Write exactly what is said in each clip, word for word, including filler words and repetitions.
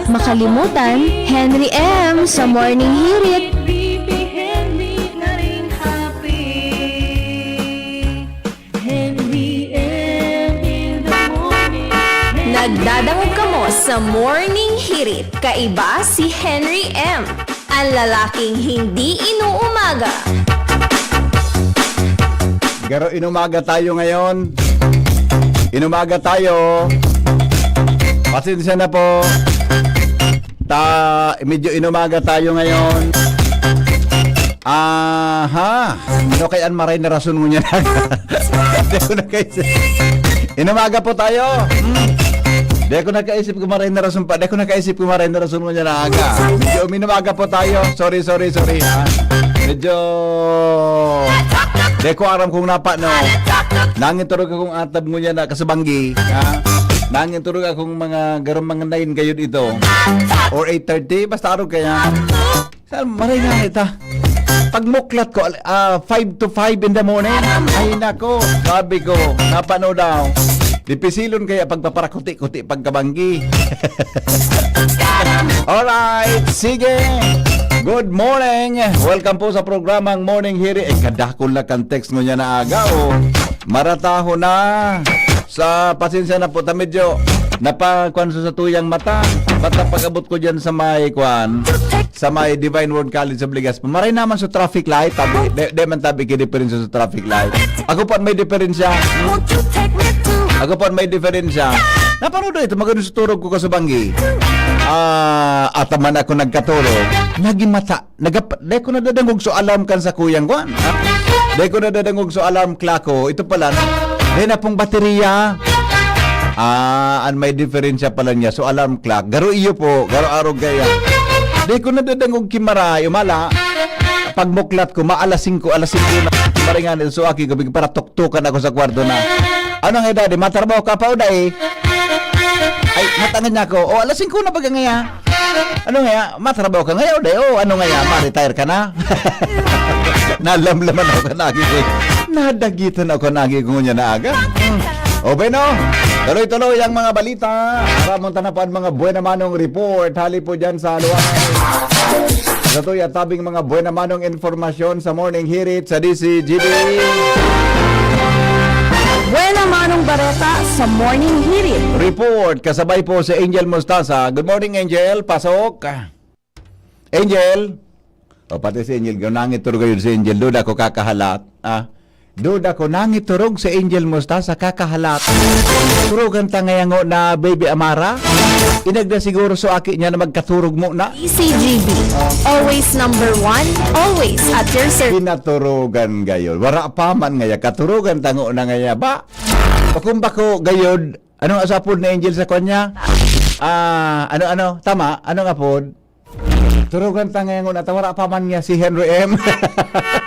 Makalimutan, Henry M sa Morning Hirit. Nagdadangog kamo sa Morning Hirit. Kaiba si Henry M, ang lalaking hindi inuumaga. Garo inumaga tayo ngayon. Inumaga tayo. Pasensya na po. Ta, medyo inumaga tayo ngayon. Aha. Ano kaya ang maray na rason ngunyan? Di ko nakaisip. Inumaga po tayo. Hmm. Di ko nakaisip kung maray na rason pa. Di ko nakaisip kung maray na rason ngunyan na aga. Medyo inumaga po tayo. Sorry, sorry, sorry, ha. Medyo di ko aram kung napa, no. Nangin turog akong atab ngunyan na kasabanggi, ha. Nangin turog akong mga garong mga nine kayo dito. Or eight thirty, basta arog kaya. Sa maray nga ita. Pagmuklat ko, al-, ah, five to five in the morning. Ay nako, sabi ko, napano daw. Dipisilon kaya pagpaparakuti-kuti pagkabanggi. Alright, sige. Good morning. Welcome po sa programang Morning Hiri. Eh, kadakol na kan text mo niya na aga, oh. Marataho na. Sa pasensya na po, ta medyo napakuan sa satuyang mata. Basta pag-abot ko dyan sa may kuan, sa may Divine Word College sa Legazpi. Maray naman sa traffic light, tabi, de, de man tabi ki diferensya sa traffic light. Ako po may diferensya. Ako po may diferensya. Napanood ito, maganda sa turog ko kasubanggi. Ah, ataman ako nagkaturog. Naging mata. Nagap-, dai ko nadadangog so alarm kan sa kuyang kwan, ha? Dai ko nadadangog so alarm clock ko. Ito pala, dai na pong baterya. Ah, an may diferensya pala niya. So alarm clock. Garo iyo po. Garo arog kaya. Dai ko nadadangog kimaray. Umala. Pagmuklat ko, maalas singko, alas singko na. Maringan, so aki ko, big para tuktukan ako sa kwarto na. Ano nga, daddy? Matrabaho ka pa o dai? Ay, natangan niya ako. O, alas singko na baga ngaya. Ano ngaya? Matrabaho ka ngaya o dai? O, ano ngaya? Ma-retire ka na? Nalamlaman ako kan agi ko. Nadagitan ako kan agi ko ngunyan na aga. Hmm. O, bueno. Tuloy-tuloy ang mga balita. Aramon ta na po ang mga buena manong report. Hali po dyan sa Luway. Sa tuya tabing mga buena manong informasyon sa Morning Hirit sa D C G B. Buena manong bareta sa Morning Hirit. Report, kasabay po si Angel Mostaza. Good morning, Angel. Pasok. Angel. O, pati si Angel. Nangit turog yun si Angel. Duda ko kakahalat. Ah, duda ko. Nangit turog si Angel Mostaza kakahalat. Turugan ta ngayang na, Baby Amara. Inagda siguro so aki niya na magkaturog mo na. D C G B. Always number one. Always at your service. Pinaturugan gayon. Wara pa man ngaya. Katurugan tango na ngaya ba? Pakumbako gayod. Anong asapod ni Angel sa kanya? Ah, ano, ano? Tama? Anong apod? Turugan ta ngayon, at wala pa man niya si Henry M.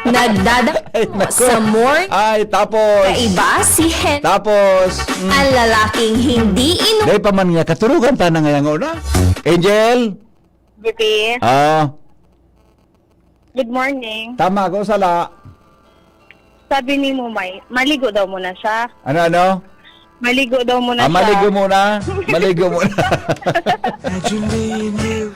Nagdada Ay, naku. Sa morning. Ay, tapos. Kaiba si Hen. Tapos, mm. Ang lalaking hindi inu- Dahil pa man niya, katurugan ta na ngayon, na? Angel? Bibi. Ah. Good morning. Tama ako, sala. Sabi ni Mumay, maligo daw muna siya. Ano, ano? Maligo daw muna Ah, siya. Maligo muna. Maligo muna. Imagine me and you.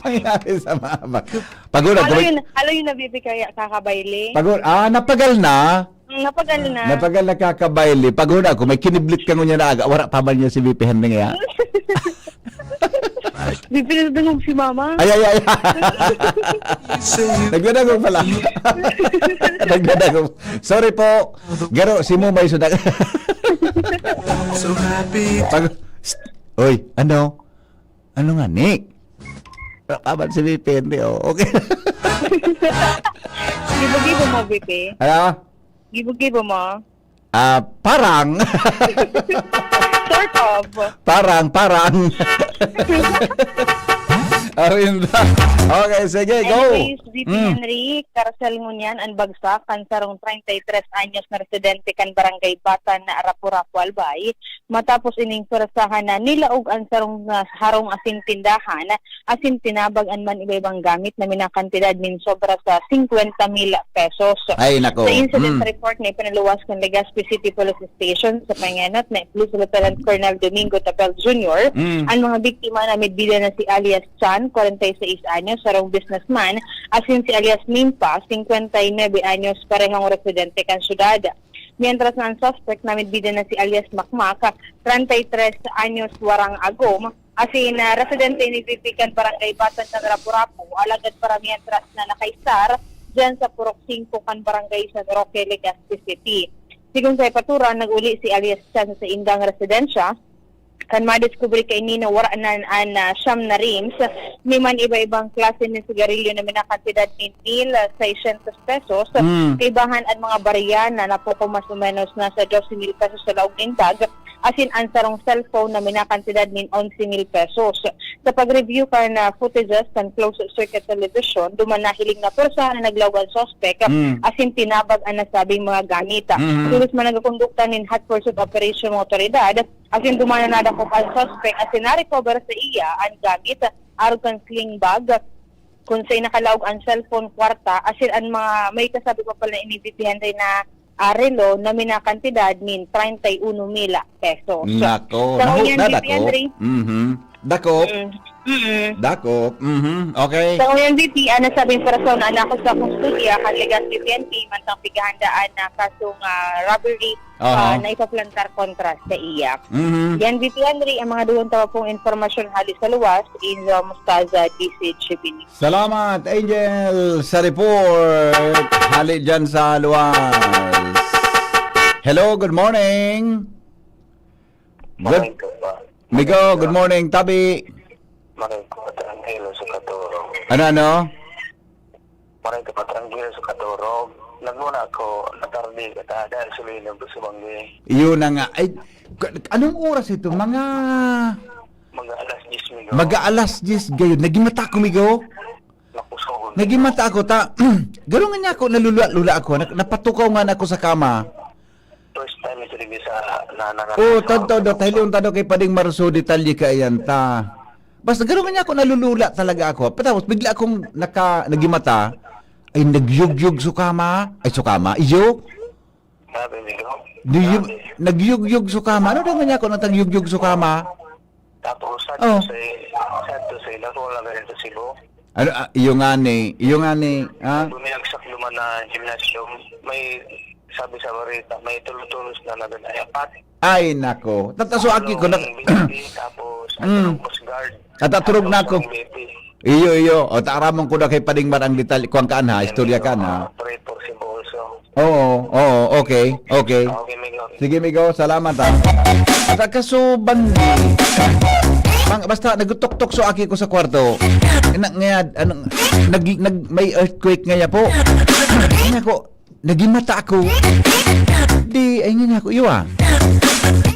Pangyari sa mga bag. Pagod ako, Halo may yun, halo yun na bibi kaya kakabayli. Pagod. Ah, napagal na. Mm, napagal na. Napagal na kakabayli. Pagod ako, may kiniblit ka ngunya na aga. Wala pa man niya si Bibi Henry nga. Bibi na dangog si mama. Ay, ay, ay. Nagdadangog pala. Nagdadangog. Sorry po. Garo, si Mumay sudak. So happy. Pag, Psst. Oy, ano? Ano nga, Nick? Aban si Bibi Henry, oh. Okay. Gibo-gibo mo, Bibi. Ano? Gibo-gibo mo. Ah, parang. Sort of. Parang, parang. Arinda. Okay, sige, go. Anyways, V P Mm. Henry, karsel ngunyan an bagsak kan sarong treinta y tres anyos na residente kan Barangay Batan na Rapu-Rapu, Albay, matapos ining pwersahan na nilaog an sarong, ah, harong asin tindahan, asin tinabag an man iba-ibang gamit na minakantidad nin sobra sa singkwenta mil pesos. Ay, nako. Sa incident Mm. report na ipinaluwas kan Legazpi City Police Station sa pangenot na Police Lieutenant Colonel Domingo Tapel Junior, Mm. ang mga biktima na midbida na si alias Chan, kwarenta y seis anyos, sarong businessman, asin si alias Mimpa, singkwenta y nuebe anyos, parehong residente kan syudad. Mientras na ang suspect na midbida na si alias Makmak, treinta y tres anyos, warang agom, asin, ah, residente ini V P kan Barangay Batan kan Rapu-Rapu, alagad para mientras na nakaistar diyan sa Purok singko kan Barangay San Roque, Legazpi City. Sigon sa epektura, nag-uli si alias Chan sa indang residensya, kan madiskubre kaini na wara na an, ah, siyam na rims, ni man iba-ibang klase nin sigarilyo na minakantidad nin mil seiscientos pesos, Mm. kaibahan an mga barya na napuko mas o menos nasa doce mil pesos sa laog nin bag, asin an sarong cellphone na minakantidad nin onse mil pesos. Sa pag-review kan, ah, footages kan closed circuit television, duman nahiling na pwersa na naglaog an suspek, Mm. asin tinabag an nasabing mga gamit. Mhm. Tolos man nagakondukta nin hot pursuit operation mga otoridad, asin duman na nadakop an suspek asin na-recover sa iya an gamit, arog kan sling bag, kun sain nakalaog an cellphone, kwarta, asin an mga may kasabi pa pala ini V P Henry na, ah, relo na minakantidad nin treinta y uno mil pesos. Nako, Sa nahu-, uyan, nadako. V P Henry. Mhm. Dakop. Mm. Mm-mm. Dakop. Mhm. Okay. Sa uyan, V P, ang nasabing persona na ako sa kustodiya kan Legazpi P N P, mantang pighahandaan na kasong, ah, robbery, Aha. ah, na ipaplantar kontra sa iya. Mhm. Yan, V P Henry, ang mga duwang tawag pong impormasyon hali sa luwas, in, ah, Mostaza, D C H B. Salamat, Angel, sa report. Hali dyan sa luwas. Hello, good morning. Good. Maray ka pa. Migo, good morning, tabi. Maray ka pa, tranquilo sa katurog. Ano, ano? Maray ka pa, tranquilo sa katurog. Nagmuna ako, natardi ka ta, dahil sulinan ko sa banggi. Iyon na nga. Ay, ka-, anong oras ito? Mga Mag-aalas diyes, Migo. Mag-aalas diyes gayon. Nagimata ako, Migo. Nakusogon. Nagimata ako, ta. Garo nga niya ako, nalula-lula ako. Nak-, napatukaw nga na ako sa kama. First time ito rin sa na, na, na, Oh, na, totoo daw, na, tayo yung tado kay Pading Marso, detalye ka yan, ta. Basta garo nga niya ako, nalulula talaga ako. Tapos bigla akong naka-, nagimata. Ay, nagyugyug sa kama. Ay, sa kama. Iyo. Grabe, Migo. Do you, Grabe. Nagyugyug sa kama. Ano daw nga niya ako, natagyugyug sa kama? Tapos, sad Oh. to say, sad to say, nakuha lang rin sa Cebu. Ano, ah, iyo nga ni, iyo nga ni, ha? Bumiyagsak naman na gymnasium. May, sabi sa barita, may tulo-tulos na naganayapat. Ay, nako. Tataso aki ko, Tulong nag- B P, tapos, Mm. ano, Coast Guard. At aturog na Tapos ako. ang B P. Iyo, iyo. O, taramon ko na kay Pading Mar ang detalye. Kuwan ka, ha? Istorya ka, ha? Pray for Cebu also. Oo, oo, okay, okay. Okay, Migo. Sige, Migo, salamat, ha. At ang kasubang, mang-, basta nagtuktok so aki ko sa kwarto. Ina-, ngayad, ano, nag-, nag-, may earthquake ngaya po. Kaya ko, nagimata ako. Di, ay nga niya ako, iyo, ah.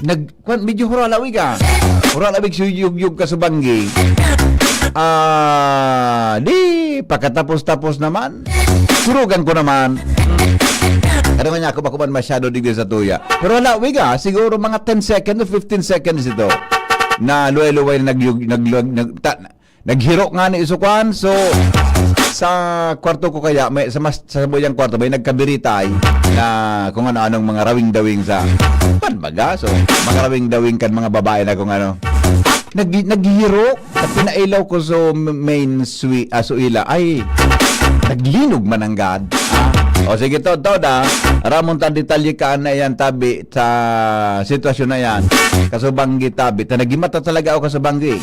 Nag-, kwan, medyo huralawig, ah. Huralawig, suyugyug ka sa banggi. Ah, di, pagkatapos-tapos naman, surugan ko naman. Ano nga niya ako, bako man masyado digdi sa tuya. Pero wala, wiga, siguro mga ten seconds o fifteen seconds ito. Na luway-luway na nagyug-, nag-, nag-, ta-, naghiro nga ni isukuan. So, sa kwarto ko kaya, may, sa mas, sa sabuyang kwarto, may nagkabiritay na kung ano-anong mga rawing-dawing sa, pan baga, so, mga rawing-dawing kan mga babae na kung ano. Nag-, naghiro, at pinailaw ko so m-, main swi-, ah, suila. Ay, naglinog man ang gad. Ah. O sige, Tod, Tod, ah. Ramon ta detalye ka na yan, tabi, sa sitwasyon na yan. Kasubanggi, tabi. Ta nagimata talaga ako kasubanggi.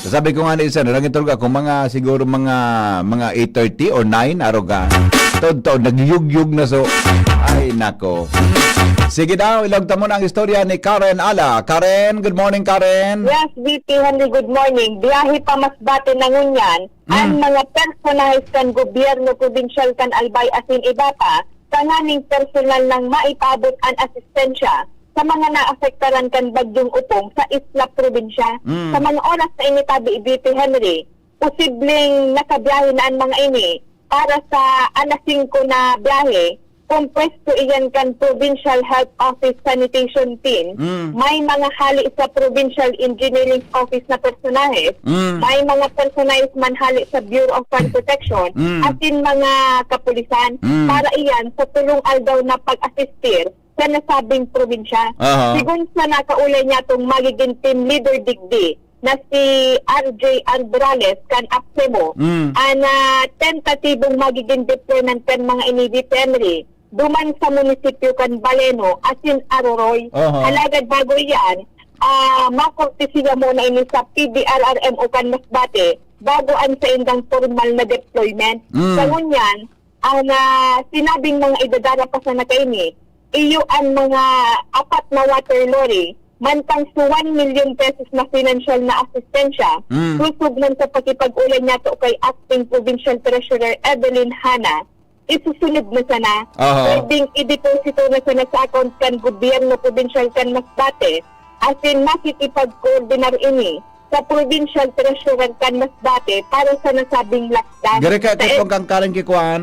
Sabi ko nga ni isa, no, nagitulog ako, mga, siguro mga, mga eight thirty or nine, aroga. Tod, Tod, nagyugyug na so. Ay, nako. Sige daw, ilog ta muna ang istorya ni Karen Ala. Karen, good morning, Karen. Yes, V P Henry, good morning. Biyahe pa Masbate na ngunyan, Mm. ang mga personahes kan gobyerno probinsyal kan Albay asin iba pa, tanganing personal nang maipaabot an asistensya sa mga naapektaran kan Bagyong Opong sa isla probinsya. Mm. Sa mga oras na ini, tabi, V P Henry, posibleng nakabiyahe na an mga ini para sa alas singko na biyahe, kung pwesto iyan kan Provincial Health Office Sanitation Team, Mm. may mga hali sa Provincial Engineering Office na personahes, Mm. may mga personahes man hali sa Bureau of Fire Protection, Mm. asin mga kapulisan, Mm. para iyan sa tolong aldaw na pag-asistir sa nasabing probinsya. Aha. Sigon sa nakaulay niyatong magiging team leader digdi na si R J Andrales kan APSEMO, Mm. an, ah, tentatibong magiging deployment kan mga ini, Henry, duman sa munisipyo kan Baleno asin Aroroy. Aha. Alagad bago iyan, ah, makortesiya muna ini sa P D R R M o kan Masbate bago an saindang pormal na deployment. Mm. Sa ngunyan, Ang, ah, sinabing mga idadara pa sana kaini, iyo an mga apat na water lorry, mantang sa one million pesos na financial na asistensya, Mm. susog man sa pakipag-ulay niyato kay Acting Provincial Treasurer Evelyn Hana, isusunod na sana. Aha. Pwedeng ideposito na sana sa account kan gobyerno probinsyal kan Masbate, asin makikipag-koordinar ini sa Provincial Treasurer kan Masbate para sa nasabing lakdan. Gari kaya Sa kay ed- pong kang Karen Kikuan?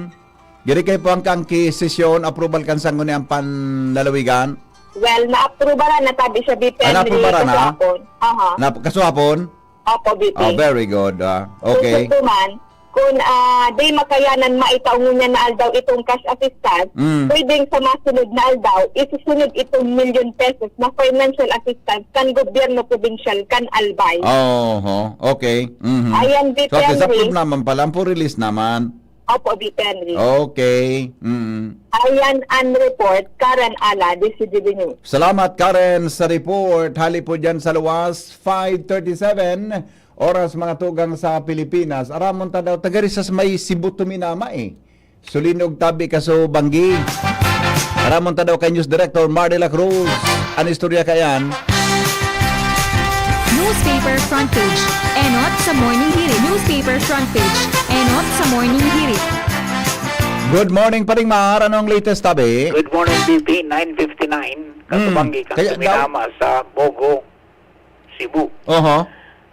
Gari kay po ang kang ki sesyon, approval kan sangguniang panlalawigan? Well, naaprubaran na tabi siya, B P Ah, Henry, naaprubaran na? Kasuhapon. Aha. Na, kasuhapon? Opo, B P. Oh, very good. Ah, okay. Kung gusto man, kung, ah, di makayanan maitao ngunyan na aldaw itong cash assistance, Mm. pwedeng sa masunod na aldaw, isusunod itong milyon pesos na financial assistance kan gobyerno probinsyal kan Albay. Oho, okay. Mhm. Ayan, So, at least B P Henry. approve naman pala, ang release naman. Opo, B P Henry. Okay. Mm. Ayan ang report, Karen Ala, D C D B News. Salamat, Karen, sa report. Hali po dyan sa luwas, five thirty-seven, oras mga tugang sa Pilipinas. Aramon ta daw, tagarisas may Cebu tuminama eh. Sulinog tabi kaso banggi. Aramon ta daw kay News Director Mar de la Cruz. An istorya kayan? Newspaper front page. Enot sa Morning Hirit. Newspaper front page. Enot sa Morning Hirit. Good morning, Paring Mar. Anong latest tabi? Good morning, B P. Nine fifty-nine. Mm. Kasubanggi kan Kaya daw tuminama sa Bogo, Cebu. Oho.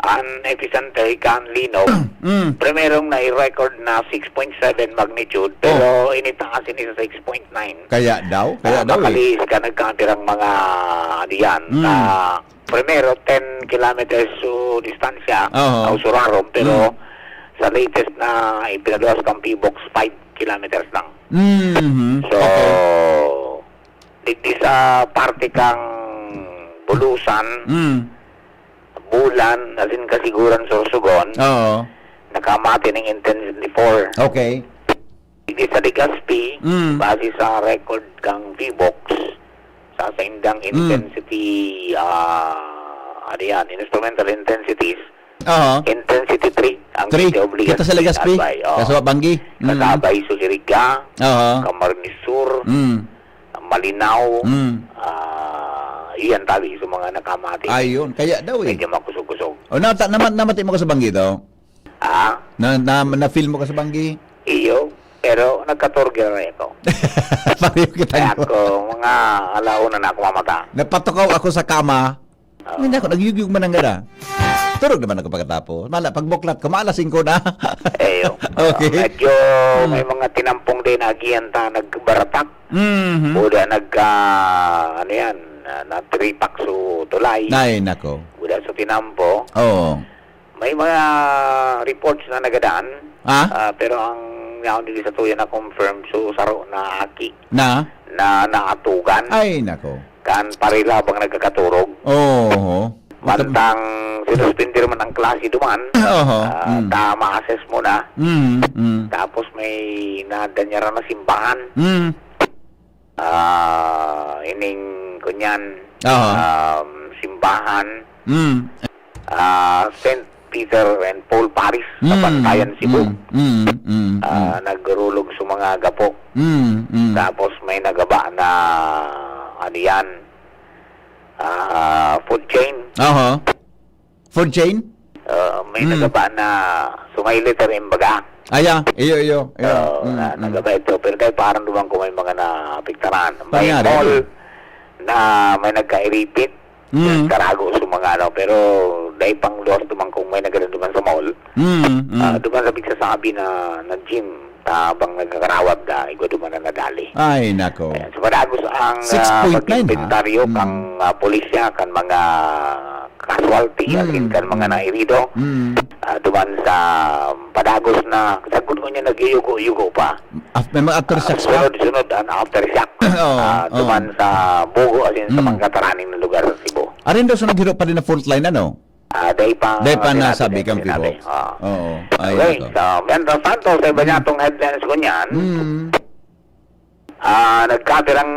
An epicenter kan Linog. Mm. Primerong nai-record na six point seven magnitude, Oh. pero initaas ini sa six point nine. Kaya daw? Kaya Ah, daw eh. Makalihis ka nagkatirang mga, ano yan, Mm. na primero, ten kilometers su distansya, Oho. o surarom, pero Mm. sa latest na ipinaluwas kang P BOCS, five kilometers lang. Mhm. So, Okay. digdi sa parte kang Bulusan, Mm. Bulan, asin Kasiguran, Sorsogon, Oo. nakamati ning intensity four. Okay. Digdi sa Legazpi, Mm. base sa record kang P BOCS, sa saindang Mm. intensity, ah, ano yan, instrumental intensities, Aha. intensity three ang Three. City of Legazpi Kita sa Legazpi? Albay, oo. Kaso banggi? Mm. Kasabay Suliriga, Aha. Camarines Sur, Mm. Malinao, Mm. ah, iyan tabi sa mga nakamati. Ayun, kaya daw eh. Medyo makusog-kusog. O, nata-, naman, namati mo ka sa banggi daw? Ah? Na, na, na-feel mo ka sa banggi? Iyo, pero nagkatorge na ako. Pareho kita Kaya mo. ako, mga alauna na ako mamata. Napatukaw ako sa kama. Oo. Hindi ako, nagyugyug man ang gada. Turog naman ako pagkatapos. Mala, pagbuklat ko, maalas singko na. Eyo. Okay. Medyo Hmm. may mga tinampong din, agihan ta, nagbaratak. Mhm. Buda nag, ah, ano yan, na, na tripak so tulay. Ay, nako. Buda so tinampo. Oo. May mga reports na nagadaan, Ah? ah, pero ang yaon dili sa tuya na confirm, so saro na aki Na? na naatugan. Ay, nako. Kan parirabang nagkakaturog. Oo. Mantang sinuspindir man ang klase duman, Oho. ah, Mm. ta ma-assess mo na. Mm, mm. Tapos may nadanyara na simbahan. Mm. Ah, ining, kunyan, Aha. um, simbahan, Mm. ah, Saint Peter and Paul Parish sa Mm, Bantayan, Cebu. Mm, mm, mm, Ah, mm. nagdurulog sa mga gapo. Mm, mm. Tapos may nagaba na, ano yan, ah, food chain. Aha. Food chain? Ah, may Mm. nagaba na sungay letter, imbaga. Aya, iyo, iyo, iyo. Oo, Mm, na, mm. nagaba ito. Pero dahil parang duman ko may mga naapektaran. May Pangyari, mall ano? na may nagkairipit. Mm. Nagkarago sa mga ano. Pero dahil pang luwas duman kung may nagano duman sa mall. Mm, mm. Ah, duman sa pigsasabi na nag-gym, tabang nagkakarawat da, igwa duman na nadali. Ay, nako. Ayan. So, padagos ang, ah, Six point nine, ah. pag-inventaryo Mm. kang, ah, pulisya, kan mga casualty, Mm, asin kan mga mm. nahirido. Mm. Ah, duman sa padagos na, sa kuno niya nagyuyugo-yugo pa. Af-, may mga aftershock Ah, pa? sunod-sunod ang aftershock. Oo, Ah, oo. duman sa Bugo, asin sa Mm. mga kataraning na lugar sa Cebu. Arin daw sa naghiro pa rin na fault line, ano? Ah, dai pa Dai pa sinabi, nasabi dai pa kang sinabi. Pipo. Ah. Oo. Ay, Okay, nako. so, mientras tanto, sa iba Mm. niyatong headlines ko niyan, Mm. ah, nagkapirang,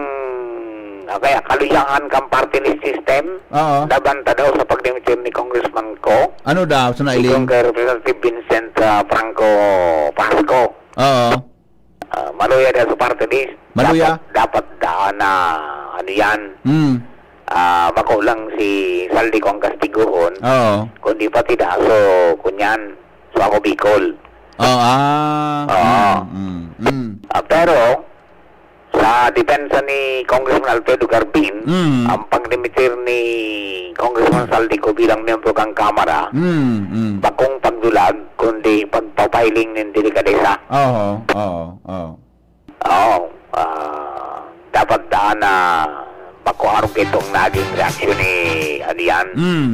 ah, kaya kaluyahan kang party list system, Oo. laban ta daw sa pagdemitir ni Congressman Kong, Ano daw, sa nailing? Kong kay Representative Vincent, ah, Franco Pasco. Oo. Ah, maluya na sa party list. Maluya? Dapat, dapat daan na, ano yan, Mm. ah, bako lang si Saldi ko ang kastigohon, Oo. kundi pati da, so, kunyan, so ako Bicol. Oh, ah. Oo. Mm, mm, mm. Ah, pero, sa depensa ni Congressman Alfredo Garbin, Mm. ang pagdemitir ni Congressman Saldi ko bilang miyembro kang Kamara, Mm, mm. bakong pagdulag, kundi pagpapahiling nin delikadesa. Oo, oo, oo. Oo, ah, dapat daan na bako arog itong naging reaksyon ni, ano yan, Mm.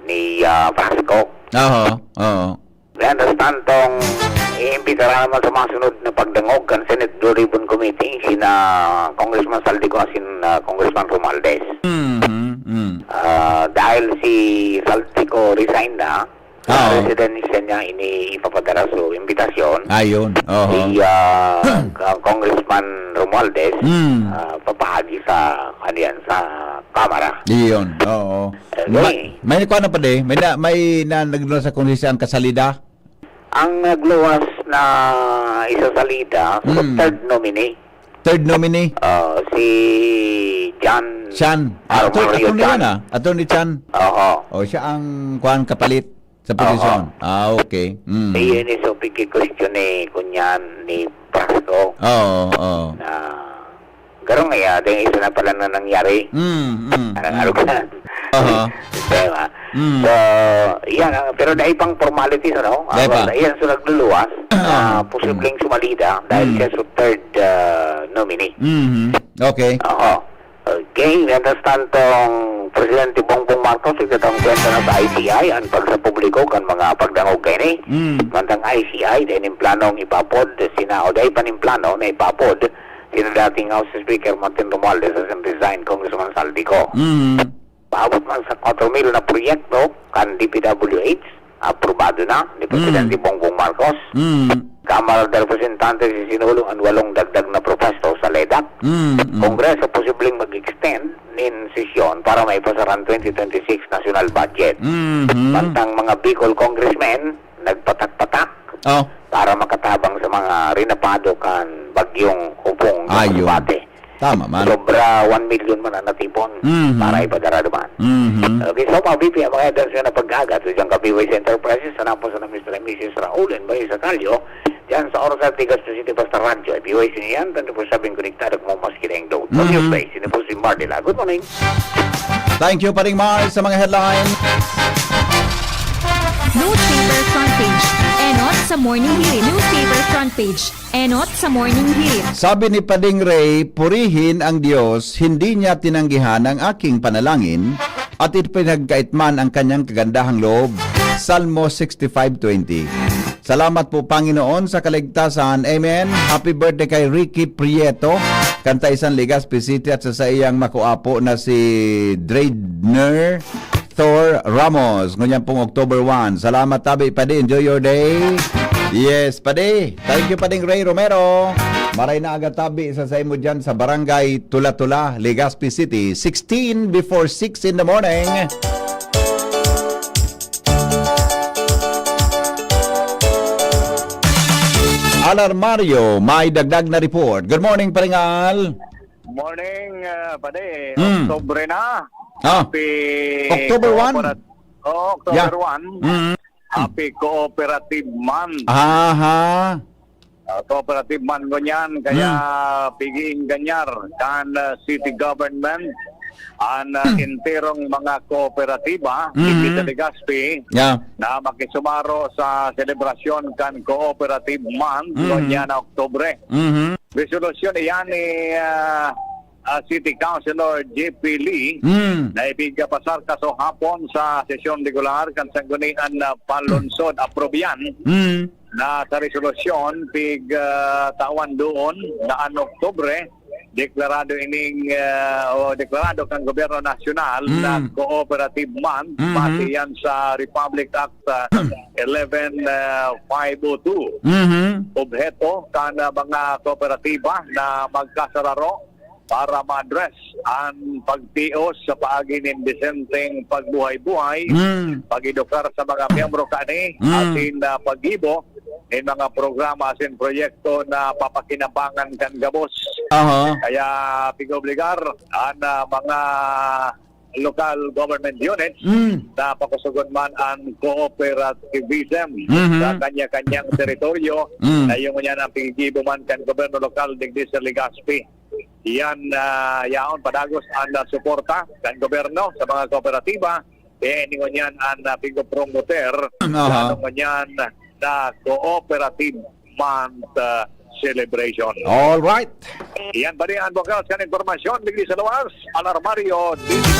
ni, ah, Francisco. Aha, oo. Mientras tantong, iimbitara naman sa mga sunod na pagdangog kan Senate Blue Ribbon Committee, sina Congressman Saldico asin, ah, Congressman Romualdez. Mhm, mm. Ah, dahil si Saldico resign na, sa Oo. residensya niya, ini ipapadara so imbitasyon. Ayun, oho. Si, ah, ka-, Congressman Romualdez, Mm. ah, papaagi sa, ano yan, sa Kamara. Iyon, oo. Okay. Ma-, may kuwan na pa di? May na, may na, nagdala sa kung saan kasalida? Ang nagluwas na isasalida, so Mm. third nominee. Third nominee? Ah, si John Chan. Ah, Armario attorney, attorney Chan. yan, ah. Attorney Chan. Oo. O, siya ang kuwan kapalit sa Oo. posisyon. Ah, okay. Mm. Iyon yung so, pigkikwestiyon ni, kunyan, ni Frasco. Oo, oo. Na, garo nga, ya, dahil isa na pala na nangyari. Mm, mm, Parang mm. arog na. Aha. Diba? Mm. So, yan, ah, pero dahil pang formalities, ano? Dahil Ah, pa. Yan, so nagluluwas na Aha. posibleng Mm. sumalida dahil Mm. siya sa third, ah, nominee. Mhm. Okay. Oo. Okay, mientras tanto, ang Presidente Bongbong Marcos, ikatang kwenta na sa I C I, ang pagsapubliko kan mga pagdangog kaini. Mm. Mantang I C I, dahil nin planong ipapod, sina, o dahil pa nin plano na ipapod, sina dating House Speaker Martin Romualdez asin resigned Congressman Saldico. Mm. Paabot man sa kwatro mil na proyekto kan D P W H, aprobado na ni Presidente Mm. Bongbong Marcos. Mm. Kamara de Representantes isinulo an walong dagdag na propuesto sa LEDAC. Mm, mm. Kongreso posibleng mag-extend nin sesyon para maipasara an twenty twenty-six national budget. Mhm. Mantang mga Bicol congressmen nagpatak-patak Oh. para makatabang sa mga rinapado kan Bagyong Hopong sa Ayun. Masbate. Tama man. Sobra one million man ang natipon Mhm. para ipadara duman. Mhm. Okay, so, mga B P, ang mga headlines na pag-aga, ito dyan ka B Y C Enterprises, hanapon sa na Mister and Missus Raul and Maria Sacalio, dyan sa Oras at Tigas City, basta radyo, ay B Y C niyan, twenty-four seven konektado kung maski na yung load. From Mhm. your place, ini po si Mardy Lago. Good morning. Thank you, Paring Mar, sa mga headline. Newspaper front page. Enot sa Morning Hirit. Newspaper front page. Enot sa Morning Hirit. Sabi ni Pading Ray, "Purihin ang Diyos, hindi niya tinanggihan ang aking panalangin, at ipinagkait man ang kanyang kagandahang loob." Salmo sixty-five twenty. Salamat po, Panginoon, sa kaligtasan. Amen. Happy birthday kay Ricky Prieto, kan Taysan, Legazpi City, at sa saiyang makuapo na si Dredner Thor Ramos. Ngunyan pong October one. Salamat, tabi, Padi. Enjoy your day. Yes, Padi. Thank you, Pading Ray Romero. Maray na aga, tabi, sa saimo dyan sa Barangay Tula-Tula, Legazpi City. Sixteen before six in the morning. Alarmario, may dagdag na report. Good morning, Paring Al. Morning, ah, pare. Mm. Oktubre na. Ah. Happy October one? Cooperat-, oo, October Yeah. one. Mm. Happy Cooperative Month. Aha. Ah, Cooperative Month ko niyan, kaya Mm. piging ganyar kan, ah, city government an, ah, Hmm. enterong mga kooperatiba Mhm. digdi sa Legazpi Yeah. na makisumaro sa selebrasyon kan Cooperative Month Mhm. ngunyan na Oktubre. Mhm. Resolusyon iyan ni, ah, ah, City Councilor J P Lee Hmm. na ipigpasar kaso hapon sa sesyon regular kan Sanggunian na Panlunsod Aprobian Hmm. na sa resolusyon pig, ah, tawan doon na an Oktubre, deklarado ining, ah, o deklarado kan gobyerno nasyonal Hmm. na Cooperative Month, Mhm. base yan sa Republic Act, ah, eleven five oh two. Mhm. Obheto kan, ah, mga kooperatiba na magkasararo para ma-address an pagtios sa paagi nin desenteng pagbuhay-buhay, Hmm. pag-edukar sa mga miyembro kani, Hmm. asin, ah, paggibo nin mga programa asin proyekto na papakinabangan kan gabos. Aha. Kaya pig-obligar an, ah, mga local government units Hmm. na pakusugon man an cooperativism Mhm. sa kanya-kanyang teritoryo, Hmm. na iyo ngunyan an piggibo man kan gobyerno lokal digdi sa Legazpi. Iyan, ah, yaon padagos an, ah, suporta kan gobyerno sa mga kooperatiba, kaya ini ngunyan an, ah, pigopromoter Aha. sa ano ngunyan na Cooperative Month, ah, celebration. All right. Iyan pa rin ang bukas kan impormasyon digdi sa luwas, Alarmario, D T V.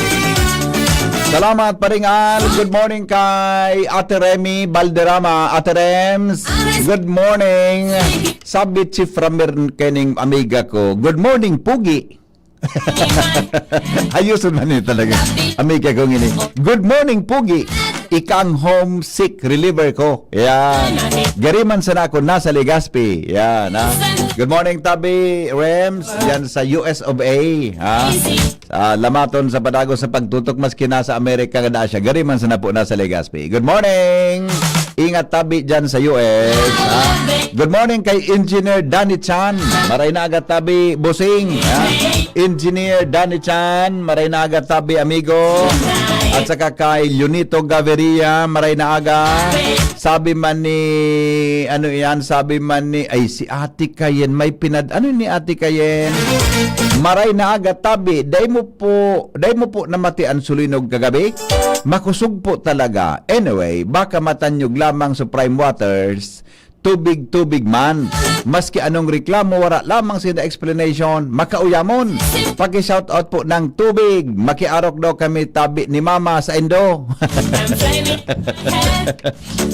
Salamat, Paring Al. Good morning kay Ate Remy Balderrama. Ate Rems, good morning. Sabi Chief Ramir kening amiga ko, "Good morning, Pugi." Ayuson man ni talaga. Amiga ko ngini. "Good morning, Pugi. Ikang homesick reliever ko." Yan. Gari man sana ako nasa Legazpi. Yan, ha? Good morning, Tabi Rems. Yan sa U S of A. Ha? Ah, lamaton sa padagos sa pagtutok, maski nasa Amerika nga daa siya. Gari man sana po nasa Legazpi. Good morning! Ingat tabi dyan sa U S, ha? Good morning kay Engineer Danny Chan. Maray na aga tabi, Busing, ha? Engineer Danny Chan, maray na aga tabi, amigo. At saka kay Leonito Gaviria, maray na aga. Sabi man ni, ano yan, sabi man ni, ay, si Ate Kayen, may pinad-, ano ni Ate Kayen? Maray na aga tabi, dai mo po, dai mo po namati an sulinog kagabi? Makusog po talaga. Anyway, baka matanyog lamang sa Prime Waters, tubig-tubig man. Maski anong reklamo, wara lamang sinda explanation, makauyamon. Paki-shout out po ng tubig. Makiarok daw kami tabi ni Mama sa Indo.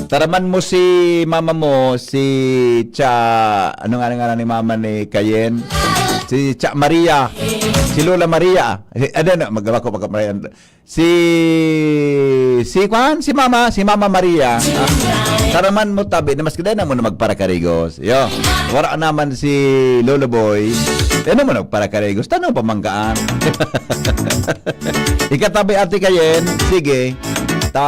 Taraman mo si mama mo, si Cha, ano nga ngaran ni mama ni Kayen? Si Cha Maria. Si Lola Maria. Si, ano, ano, magawa ko, magawa ko, si, si Kwan, si Mama, si Mama Maria. Ah, taraman mo tabi na mas kadena mo na magparakarigos. Yo, wala naman si Lolo Boy. Ano mo nagparakarigos? Tanong pamangkaan. Ikatabi, Ate Kayen. Sige. Ta,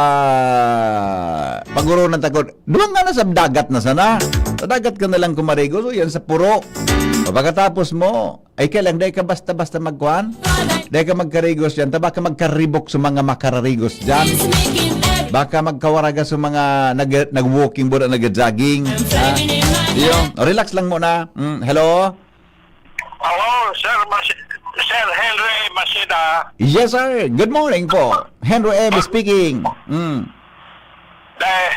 pagurunan ta ko. Duwang nga na sa dagat na sana. Sa dagat ka na lang kumarigos, o yan sa puro. O pagkatapos mo, ay kaya lang, dahil ka basta-basta magkuhan. Dahil ka magkarigos yan, ta baka magkaribok sa mga makararigos dyan. Baka magkawaraga sa mga nag-, nag-walking, bura, nag-jogging. Ha? Iyo, relax lang muna. Mm, hello? Hello, Sir Mas-, Sir Henry Masida. Yes, sir. Good morning po. Henry M speaking. Mm. Dahil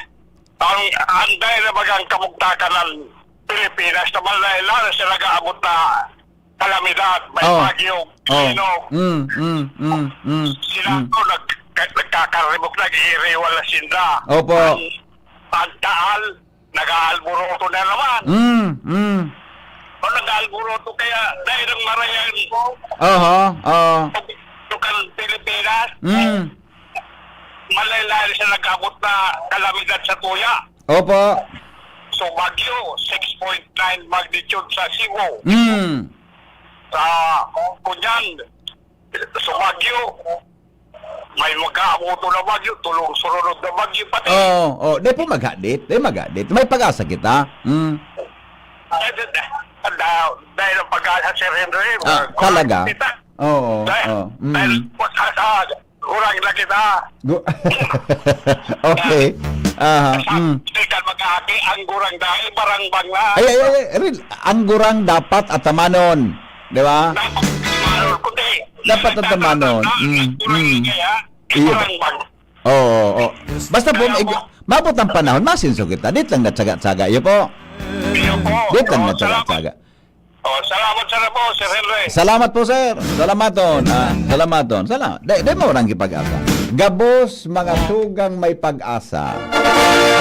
ang, ang dahil na bagang kamugtakan ng Pilipinas, na malay lang na sila nag-aabot na kalamidad, may Oh. bagyo, Oh. sino, Mm, mm, mm, mm, sila mm. to nag-, nagkakaribok, nag-iiriwal na sinda. Opo. Ang, ang taal, nag-aalburoto na naman. Mm, mm. O nag-aalburoto, kaya dahil ang marayan ko, Aha, oo. Tukang Pilipinas, Mm. malay-lay siya nag-abot na kalamidad sa tuya. Opo. So, bagyo, six point nine magnitude sa Cebu. Mm. Sa, kunyan, so bagyo, may mag-aabuto na bagyo, tulong surunod na bagyo pati. Oo, oh, di po maghadit, di maghadit. May pag-asa kita. Mm. Ay, di, di, da-, dahil ang pag-asa, Sir Henry, Ah, talaga? kita. Oo, Dahil, oo. Mm. dahil pag-asa, gurang na kita. Gu-, okay. Aha, Sa mm. Stikan mag-aaki, ang gurang dahil barangbang na. Ay, ay, ay, ay, real. Ang gurang dapat atamanon. Di ba? Dapat atamanon, kundi Dapat ang tamanon. Mm, mm. Iyo. Oo, oo. Basta po, ig-, maabot ang panahon, masenso kita. Dit lang natsaga-tsaga. Iyo po. Iyo po. Dit lang natsaga-tsaga. Oh, salamat sana po, Sir Henry. Salamat po, sir. Salamaton. Ah, salamaton. Salamat. Dai, dai mo orang kipag-asa. Gabos, mga tugang may pag-asa.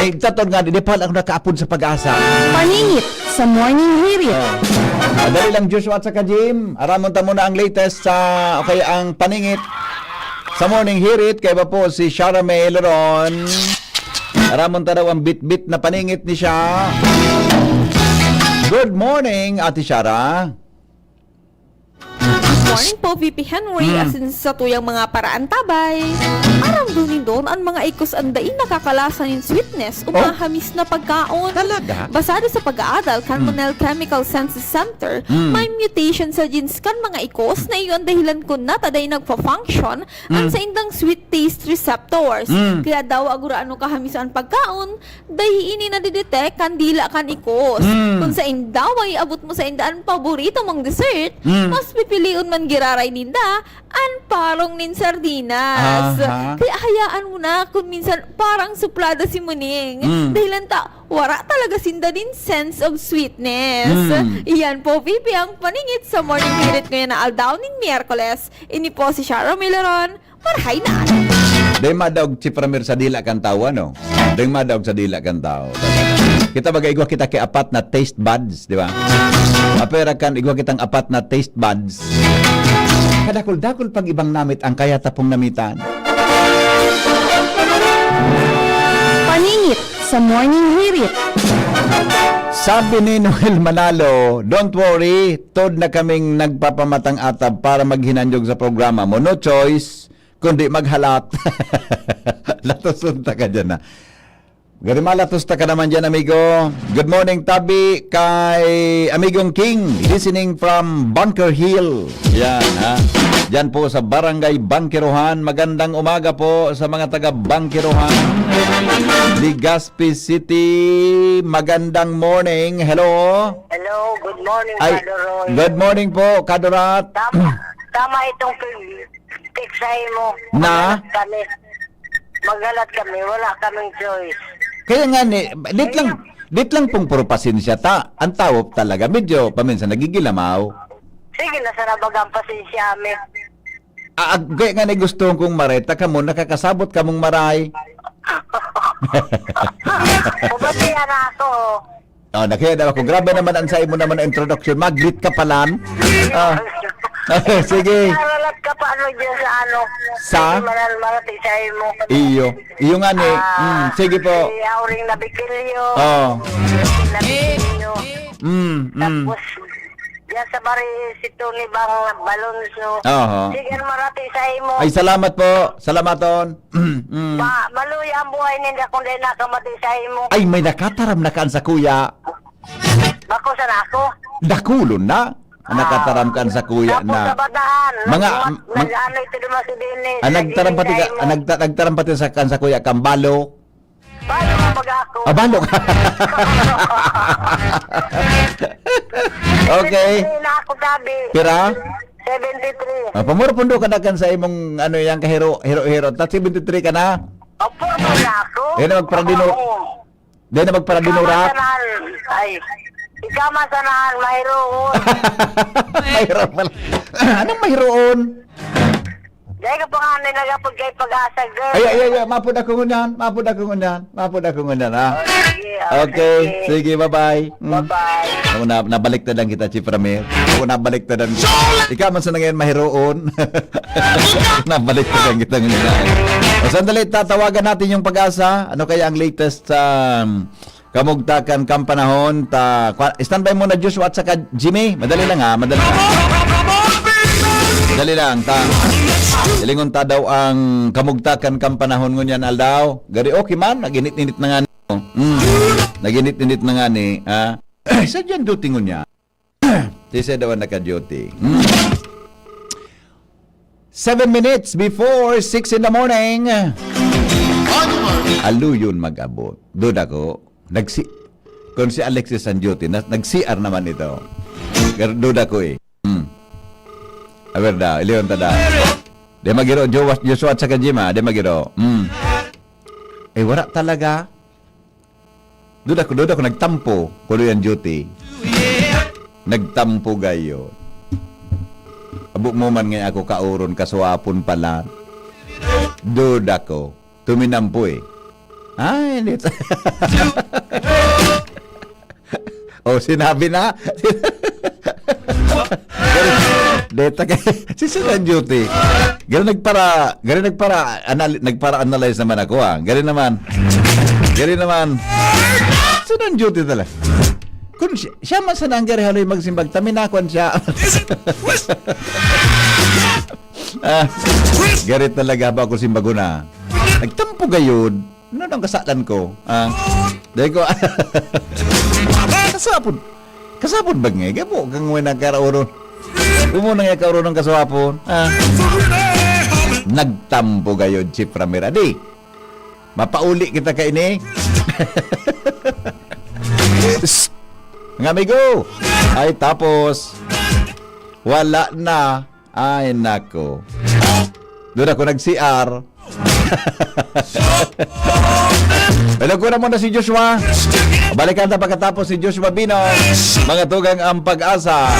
Ay, tatod nga, di pa lang nakaapod sa pag-asa. Paningit sa Morning Hirit. Oh. Madali lang, Joshua at saka Jim. Aramon ta muna ang latest sa, o kaya ang paningit sa Morning Hirit. Kaya ba po si Shara May Leron? Aramon ta daw ang bitbit na paningit ni siya. Good morning, Ate Shara. Good morning po, V P Henry. Hmm. Asin sa tuyang mga paraantabay. Aram daw nindon an mga ikos an dai nakakalasa nin sweetness o Oh. mahamis na pagkaon. Talaga? Basado sa pag-aadal kan Hmm. Monel Chemical Senses Center, Hmm. may mutation sa genes kan mga ikos na iyo an dahilan kun nata dai nagfa-function an Hmm. saindang sweet taste receptors. Hmm. Kaya daw, agora ano kahamis an pagkaon, dai ini nadidetect kan dila kan ikos. Hmm. Kun sainda, way abot mo sainda an paborito mong dessert, Hmm. mas pipilion man giraray ninda an parong nin sardinas. Aha. Kaya hayaan mo na kun minsan parang suplada si Muning. Hmm. Dahilan ta, wara talaga sinda nin sense of sweetness. Hmm. Iyan po, V P, ang paningit sa Morning Hirit ngayon na aldaw nin Miyerkules. Ini po si Shara Milaron. Marhay na. Dai madaog si Pramer sa dila kan tawo, ano? Dai madaog sa dila kan tawo. Kita baga igwa kita ki apat na taste buds, di ba? Apera kan igwa kitang apat na taste buds. Kadakul-dakul pang ibang namit ang kaya tapong namitan. Paningit sa Morning Hirit. Sabi ni Noel Manalo, "Don't worry, tod na kaming nagpapamatang atab para maghinanyog sa programa mo. No choice, kundi maghalat." Latoson ta ka dyan, ha. Gari malatos ta ka naman dyan, amigo. Good morning, tabi kay Amigong King, listening from Bunker Hill. Yan, ha. Dyan po sa Barangay Bangkirohan. Magandang umaga po sa mga taga Bangkirohan, Legazpi City. Magandang morning. Hello. Hello, good morning, Ay, Father Roy. Good morning po, Kadurat. Tama, tama itong pag-, text sa imo. Na? Maghalat kami. Maghalat kami, wala kaming choice. Kaya nga ni, dit lang, dit lang pong puro pasensya ta. Ang tawo talaga, medyo paminsan nagigilamaw. Sige na sana bagang pasensya mi. Ah, ag-, kaya nga ni gusto kong maray ta kamo, nakakasabot kamong maray. Pabatian na ako. Oh, nakiya daw ako. Grabe naman ang sa imo naman na introduction. Mag-greet ka palan. Ah. Sige. Naralat ka pa ano dyan sa ano? Sa? Hindi manal marati sa imo. Iyo. Iyo nga ni. Ah, Mm, sige po. Si Auring Nabikilyo. Oh. Nabikilyo. Mm, mm. Tapos, diyan sa bari si Tony Bang Balonso. Oho. Sige, marati sa imo. Ay, salamat po. Salamaton. Mm. Ma-, maluya ang buhay ninda kung dahil nakamati sa imo. Ay, may nakataram na kan sa kuya. Bako sana ako. Dakulon na. Ang nakataram kan sa kuya Tapos na. Sa batahan, Mga, nag-, mag-, nag-ano ito naman si Dennis, ah, nagtaram pati ka, nagtaram pati sa kan sa kuya Kambalo. Balo ka baga ako. Ah, balo ka. Okay. Seventy-three na ako, sabi. Pira? Seventy-three. Ah, pamura pundo ka na kan sa imong, ano, yang kahiro, hiro-hiro. Ta seventy-three ka na? Opo, baga ako. Yan na, magparadino. Oo. Di na magparadinura. Ikaw man sanahan. Ay, ikaw man sanahan, mahiroon. Mahiroon pala. Anong mahiroon? Dahil ka pa nga, nilagapod kay Pag-asa, girl. Ay, ay, ay, ay, mapod ako ngunyan. Mapod ako ngunyan. Mapod ako ngunyan, ha? Oh, sige, oh, Okay, sige. Sige, bye-bye. Mm. Bye-bye. Ako na, nabalik na lang kita, Chief Ramir. Ako nabalik na lang kita. Ikaw man sa nangayon, mahiroon. Nabalik na lang kita ngunyan. O, sandali, tatawagan natin yung Pag-asa. Ano kaya ang latest sa, um, kamugtakan kan panahon? Ta, kwa-, standby muna, Joshua at saka Jimmy. Madali lang, ha? Madali lang. Madali lang, ta. Hilingon ta daw ang kamugtakan kan panahon ngunyan aldaw. Gari okay man, naginit-init na nga ni. Mm. Naginit-init na nga ni, ha? Sa dyan duty ngunyan. Sisay daw ang naka-duty. Hmm. Seven minutes before six in the morning. Aluyon mag-abot. Duda ko, nagsi-, kung si Alexis ang duty, na, nag-C R naman ito. Pero duda ko eh. Hmm. Aber daw, iliyon ta daw. Di magiro, Jowa-, Joshua at saka Jima, di magiro. Hmm. Eh, wala talaga. Duda ko, duda ko, nagtampo. Kulo yan duty. Nagtampo gayo. Abo mo man nga ako kauron, kaswapon pala. Duda ko. Tuminampo eh. Ay, hindi. Oh, sinabi na. Deta kay si Sudan Duty. Gari nagpara, gari nagpara, anal-, nagpara-analyze naman ako, ah. Gari naman. Gari naman. Sudan Duty talaga. Kung siya, siya man sana ang gari haloy magsimbag, taminakon siya. Ah, gari talaga ba ako simbago na? Nagtampo gayod. Ano nang kasalan ko? Ah, dahil ko, kasapon. Kasapon ba nga? Gabo kang may nagkarauron. Kung mo nang ikauron ng kasapon. Ah, nagtampo gayod si Pramir. Adi, mapauli kita kaini. Psst! Mga amigo! Ay, tapos, wala na. Ay, nako. Doon ako nag-C R. Hello, kuna muna si Joshua. Balikan ta pagkatapos si Joshua Bino. Mga tugang ang pag-asa.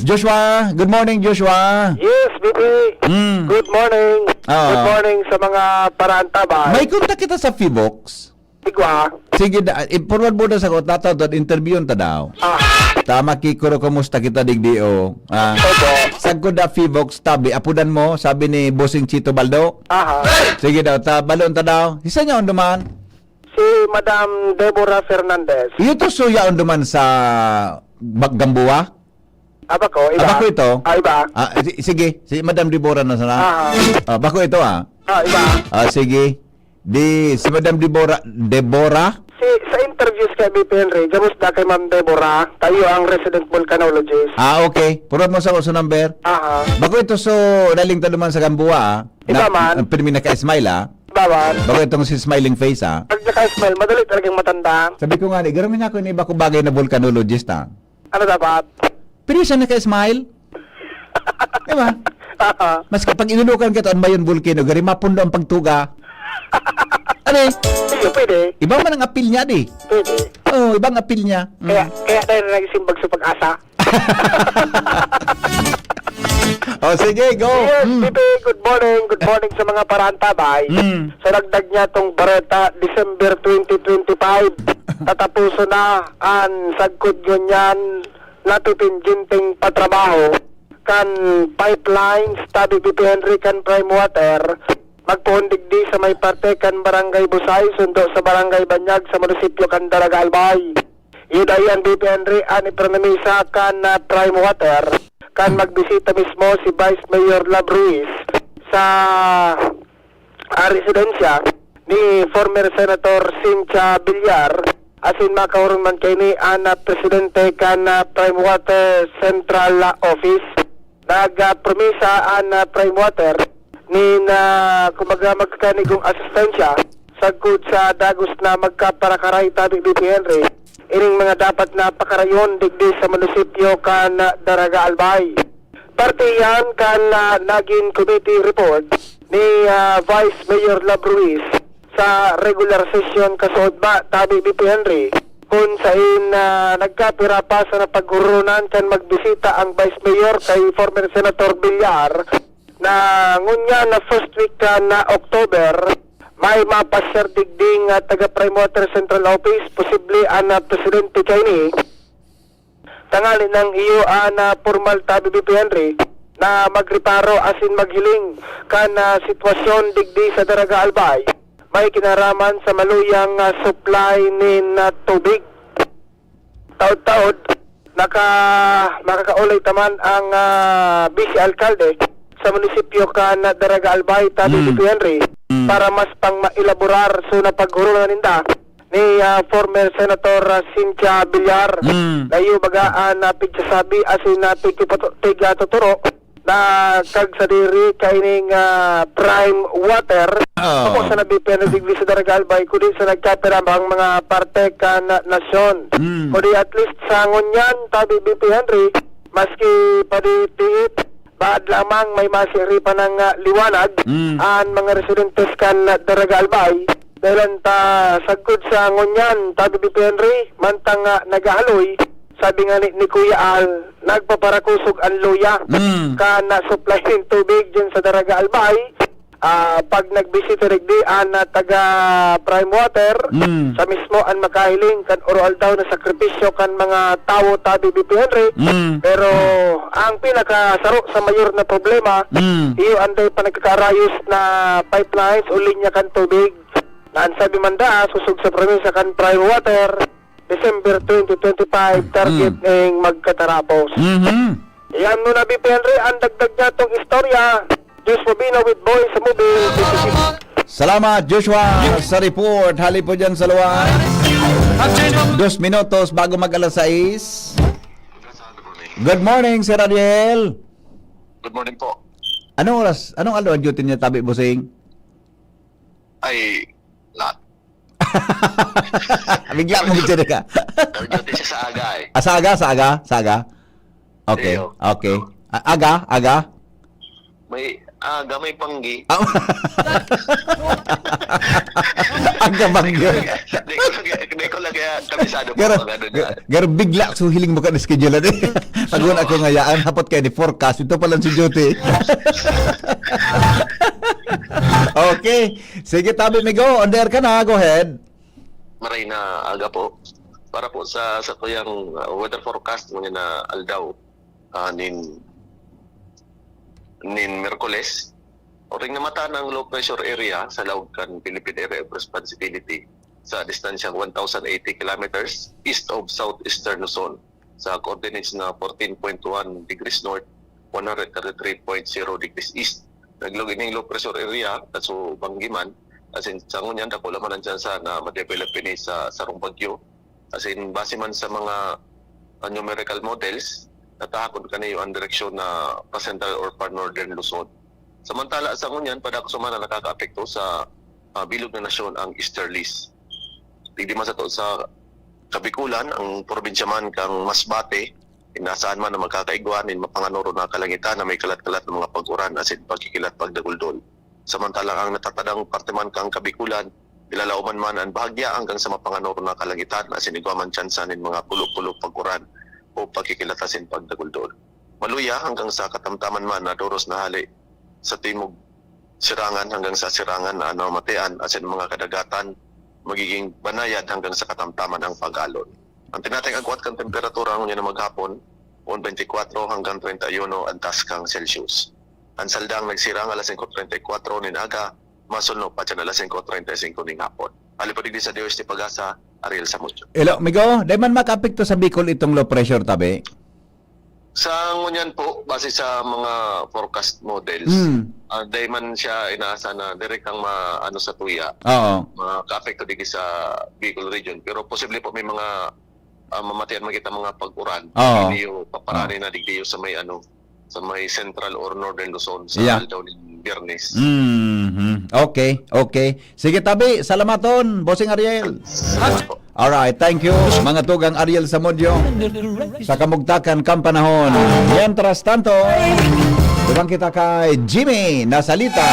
Joshua, good morning, Joshua. Yes, B P. Mm. Good morning. Ah. Good morning sa mga paraantabay. May kontak kita sa Fibox. Igwa. Sige, da, i-forward mo na sa ko, tataw, interviewon ta daw. Ah. Tama, Kikuro, kumusta kita, digdi, o? Ah. Opo. Sagkod da, Fivox, tabi, apudan mo, sabi ni Bossing Chito Baldo. Aha. Sige daw, ta, balon ta daw. Isa niya, on duman? Si Madam Deborah Fernandez. Iyo to, suya, on duman sa Bag-, Gamboa? Abako, iba. Abako ito? Ah, iba. Ah, si-, sige, si Madam Deborah na sana. Ah. Ah, bako ito, ah. Ah, iba. Ah, sige. Di, si Madam Deborah, Deborah? Si, sa interviews kay B P Henry, gabos na kay Ma'am Deborah, tayo ang resident volcanologist. Ah, okay. Purot mo sa uso number. Aha. Bako ito, so, naling ta duman sa Gamboa, ah. Iba na, man. Ang pirmi naka-smile, ah. Iba man. Bako itong si smiling face, ah. Pag naka-smile, madali talagang matanda. Sabi ko nga, ni, garo man ako ni iba ko bagay na volcanologist, ah. Ano dapat? Pero siya naka-smile. Di ba? Oo. Mas kapag inulukan ka to, an Mayon Volcano, gari mapundo ang pagtuga. Ano eh? Sige, pwede. Iba man ang apil niya, di? Pwede. Oo, ibang apil niya. Mm. Kaya, kaya tayo na nagsimbag sa pag-asa. Oh, sige, go. Yes, Mm. P P, good morning. Good morning sa mga paraantabay. Mm. Sa dagdag niya tong bareta, December twenty twenty-five, tatapuson na an sagkod ngunyan na pipinjinteng patrabaho kan pipelines, tabi P P Henry, kan Prime Water, magpoon digdi sa may parte kan Barangay Busay, sundo sa Barangay Banyag, sa munisipyo kan Daraga Albay. Iyo dayan, B P Henry, an ipinamisa kan, ah, Prime Water, kan magbisita mismo si Vice Mayor Love Ruiz sa, ah, residensya ni former Senator Cynthia Villar, asin makaoron man kaini an, ah, presidente kan, ah, Prime Water Central, ah, Office. Nagpromisa an, ah, Prime Water nin, ah, kumbaga, magkakanigong asistensya sagkod sa dagos na magkaparakaray, tabi B P Henry, ining mga dapat na pakarayon digdi sa munisipyo kan, ah, Daraga Albay. Parte iyan kan, ah, nagin committee report ni, ah, Vice Mayor Love Ruiz sa regular session kasuodma, tabi B P Henry, kun sain, ah, nagkapira pa sa napaghurunan kan magbisita ang Vice Mayor kay former Senator Villar na ngunyan na first week, ah, na October, may mapasyar digdi nga taga Prime Water Central Office, posible an, ah, presidente kaini. Tangali nang iyo an, ah, pormal, tabi B P Henry, na magreparo asin maghiling kan, ah, sitwasyon digdi sa Daraga Albay. May kinaraman sa maluyang, ah, supply nin, ah, tubig. Taod-taod, naka-, makakaulay ta man ang, ah, Vice Alkalde sa munisipyo kan Daraga Albay, tabi Mm. B P Henry, Mm. para mas pang maelaborar. So, napaghurunan ninda ni, ah, former Senator, ah, Cynthia Villar, Mm. na iyo baga an, ah, pigsasabi asin, ah, pigkipato-, pigkatuturo na kag sadiri kaining, ah, Prime Water. Oo. Bako sa nabipian na digdi sa Daraga Albay, kundi sa nagkapirabang mga parte kan nasyon. Mm. Kundi at least sa ngunyan, tabi B P Henry, maski padiit-diit, Baad lamang may masiripan ng, ah, liwanag Mm. an mga residentes kan, ah, Daraga Albay. Dahilan ta sagkod sa ngunyan, tabi Bipi Henry, mantang, ah, naghahaloy, sabi nga ni, ni Kuya Al, nagpaparakosog an luya Mm. kan, ah, supply nin tubig dyan sa Daraga Albay. Ah, pag nagbisita digdi an, ah, taga Prime Water, Mm. sa mismo an makahiling kan oro-aldaw na sakripisyo kan mga tawo, tabi Bipi Henry. Mm. Pero ang pinakasaro sa mayor na problema, Mm. iyo an dai pa nagkakaarayos na pipelines o linya kan tubig. Na an sabi man daa, sosog sa probinsya kan Prime Water, December twenty twenty-five, target Mm. ning magkatarapos. Mhm. Yan muna, Bipi Henry, ang dagdag niya tong istorya. Diyos Mabino with Boy sa Mobile. Salamat, Joshua, sa report. Hali po dyan sa luwan. Dos minutos bago mag alas sais. Good morning, Sir Ariel. Good morning po. Anong oras? Anong aldaw ang duty niya, tabi, Bossing? Ay, lahat. Bigla mo gud ka. Nag-duty siya sa aga eh. Ah, sa aga, sa aga, sa aga. Okay, Iyo. okay. A- aga, aga. May aga, may panggi. Ah. Aga banggi. Di ko lang, di ko lang kaya kabisado po Pero, ang ano niya. pero bigla so hiling mo ka na schedule eh. Pag wala ko ngayaan, hapot kayo ni forecast. Ito pala si duty. Okay. Sige, tabi, Migo. On the air ka na. Go ahead. Maray na aga po. Para po sa, sa tuyang, uh, weather forecast mo na aldaw, uh, nin, nin Miyerkules, oring namata ng low pressure area sa laog kan Philippine Area of Responsibility sa distansya one thousand eighty kilometers east of southeastern Luzon. Sa coordinates na fourteen point one degrees north, one hundred thirty-three point zero degrees east. Naglaog ining low pressure area, kaso banggi man, asin sa ngunyan, dakula man ang tsansa na ma-develop ini sa sarong bagyo. Asin base man sa mga, ah, numerical models, natahakon kaniyo ang direksyon na pa-central or pa-northern Luzon. Samantala, sa ngunyan, padakso man ang nakakaapekto sa, ah, bilog na nasyon ang easterlies. Digdi man sato sa Kabikulan, ang probinsya man kan Masbate, inaasahan man na magkakaigwa nin mapanganoro na kalangitan na may kalat-kalat na mga pag-uran asin pagkikilat pagdaguldol. Samantalang ang natatadang parte man kan Kabikulan, ilalaoman man an bahagya hanggang sa mapanganoro na kalangitan asin igwa man tsansa nin mga pulo-pulo pag-uran o pagkikilat asin pagdaguldol. Maluya hanggang sa katamtaman man na doros na hale sa timog, sirangan hanggang sa sirangan na namamatean asin mga kadagatan, magiging banayad hanggang sa katamtaman ang pag-alon. Ang tinatayang agwat kan temperatura ngunyan na maghapon, on twenty-four hanggang treinta y uno ang taas kang Celsius. Ang saldang nagsirang alas singko treinta y kuwatro nin aga, masulno pa dyan alas singko treinta y singko nin hapon. Hali po digdi sa D O S T Pag-asa, Ariel Samudio. Hello, amigo. Dai man makaapekto sa Bicol itong low pressure, tabi? Sa ngunyan po, base sa mga forecast models, Mm. ah, dai man siya inaasa na direktang ma-, ano, sa tuya, Oo. makaapekto digdi sa Bicol region. Pero posible po may mga, ah, mamatian man kita mga pag-uran. Oo. Digdi yo, paparani Oo. na digdi yo sa may, ano, sa may Central or Northern Luzon sa Yeah. aldaw nin Biyernes. Mhm. Okay, okay. Sige, tabi, salamaton, Bossing Ariel. Salamat po. Alright, thank you. Mga tugang Ariel Samudio, sa kamugtakan kan panahon. Mientras tanto, duman kita kay Jimmy Nasalita.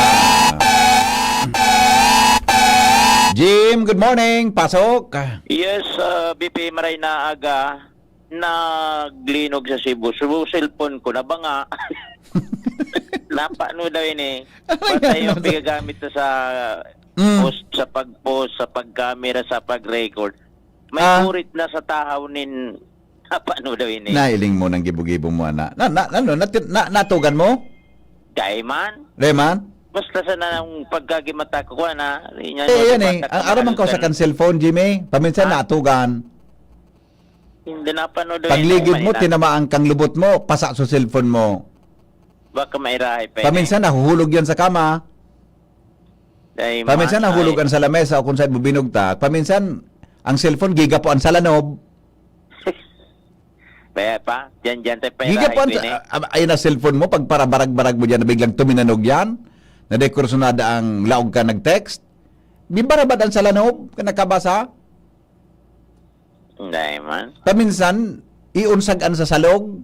Jim, good morning. Pasok. Yes, ah, B P, maray na aga. Naglinog sa Cebu. So, cellphone ko, nabanga. Napano daw ini? Ano Patay yan? Yung pigagamit na sa Mm. post, sa pag-post, sa pag-camera, sa pag-record. May Ah. kurit na sa tahaw nin, napano daw ini? Nailing mo ng gibo-gibo mo, ana. Na, na, ano, nati-, na, natugan mo? Dai man. Dai man? Basta sa nang pagkagimata ko, kuha na, rin yan, Eh, yan eh. Ang araman ko sa kan cellphone, Jimmy. Paminsan Ah. natugan. Hindi napanood eh. Pagligid mo, May na- tinamaan kang lubot mo, pasa sa cellphone mo. Baka mairahay pa yun eh. Paminsan, nahuhulog yan sa kama. Ay, Paminsan, mas- nahulog ay. Ang sa lamesa o kung saan mo binugtak. Paminsan, ang cellphone, gigapo ang sa lanob. Kaya pa, dyan, dyan tayo pa Gigapo ang irahay sa, ko yun eh. ah, ah, ayun na cellphone mo, pag parabarag-barag mo dyan, na biglang tuminanog yan, na dekursunada ang laog ka nag-text, bibarabad ang sa lanob, ka nakabasa. Hindi man. Paminsan, iunsag an sa salog.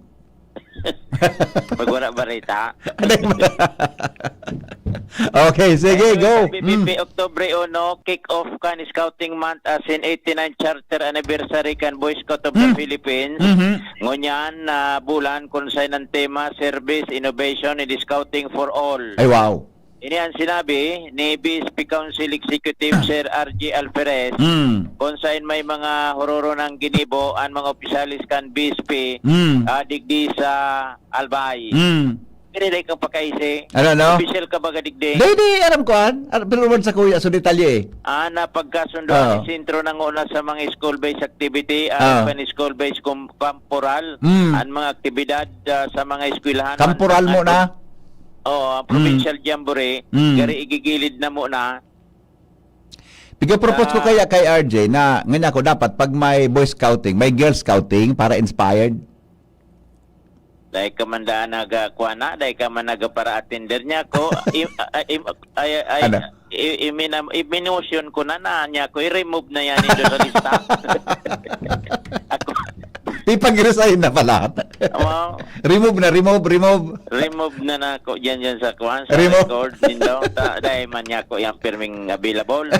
Pag wala bareta. Anay ba? Okay, sige, Anyway, go. sabi, Mm. P P, October uno, kick off kan Scouting Month as in eighty-nine Charter Anniversary kan Boy Scout of the Mm. Philippines. Mhm. Ngunyan na bulan kun saen an tema, Service, Innovation, and Scouting for All. Ay, wow. Ini ang sinabi ni B S P Council Executive Sir R J Alferez, Mm. kun saen may mga hororo nang ginibo an mga opisyales kan B S P, Mm. ah, digdi sa Albay. Mm. Kini dai ka pakaisi. Ano, no? Opisyal ka baga digdi? Dai, dai, aram ko, an? Ar-, pero man sa kuya, so detalye, eh. Ah, napagkasundo Oo. ang sentro na nguna sa mga school-based activity, ah, Oo. kan school-based kum-, kamporal, Mm. ang mga aktibidad, ah, sa mga eskwelahan, Kamporal ang mo na? Oo, ang Mm. provincial jamboree, Mm. gari igigilid na muna. Piga-propose ko Ah. kaya kay R J na, nganyan ko, dapat pag may boy scouting, may girl scouting para inspired. Dai ka man daan naga-, kuha na, dai ka man naga para attender niya ko. I-, ah, ah, im-, ay, ay, Ano? i-, imina-, i-, minotion ko na na niya ko, i-remove na yan ito sa lista. Ako. Ipag-resign na pala. Oo. Remove na, remove, remove. Remove na na ko dyan, dyan sa kuwan, sa Remove. record, nindo. Ta-, dai man niya ko yung pirming available.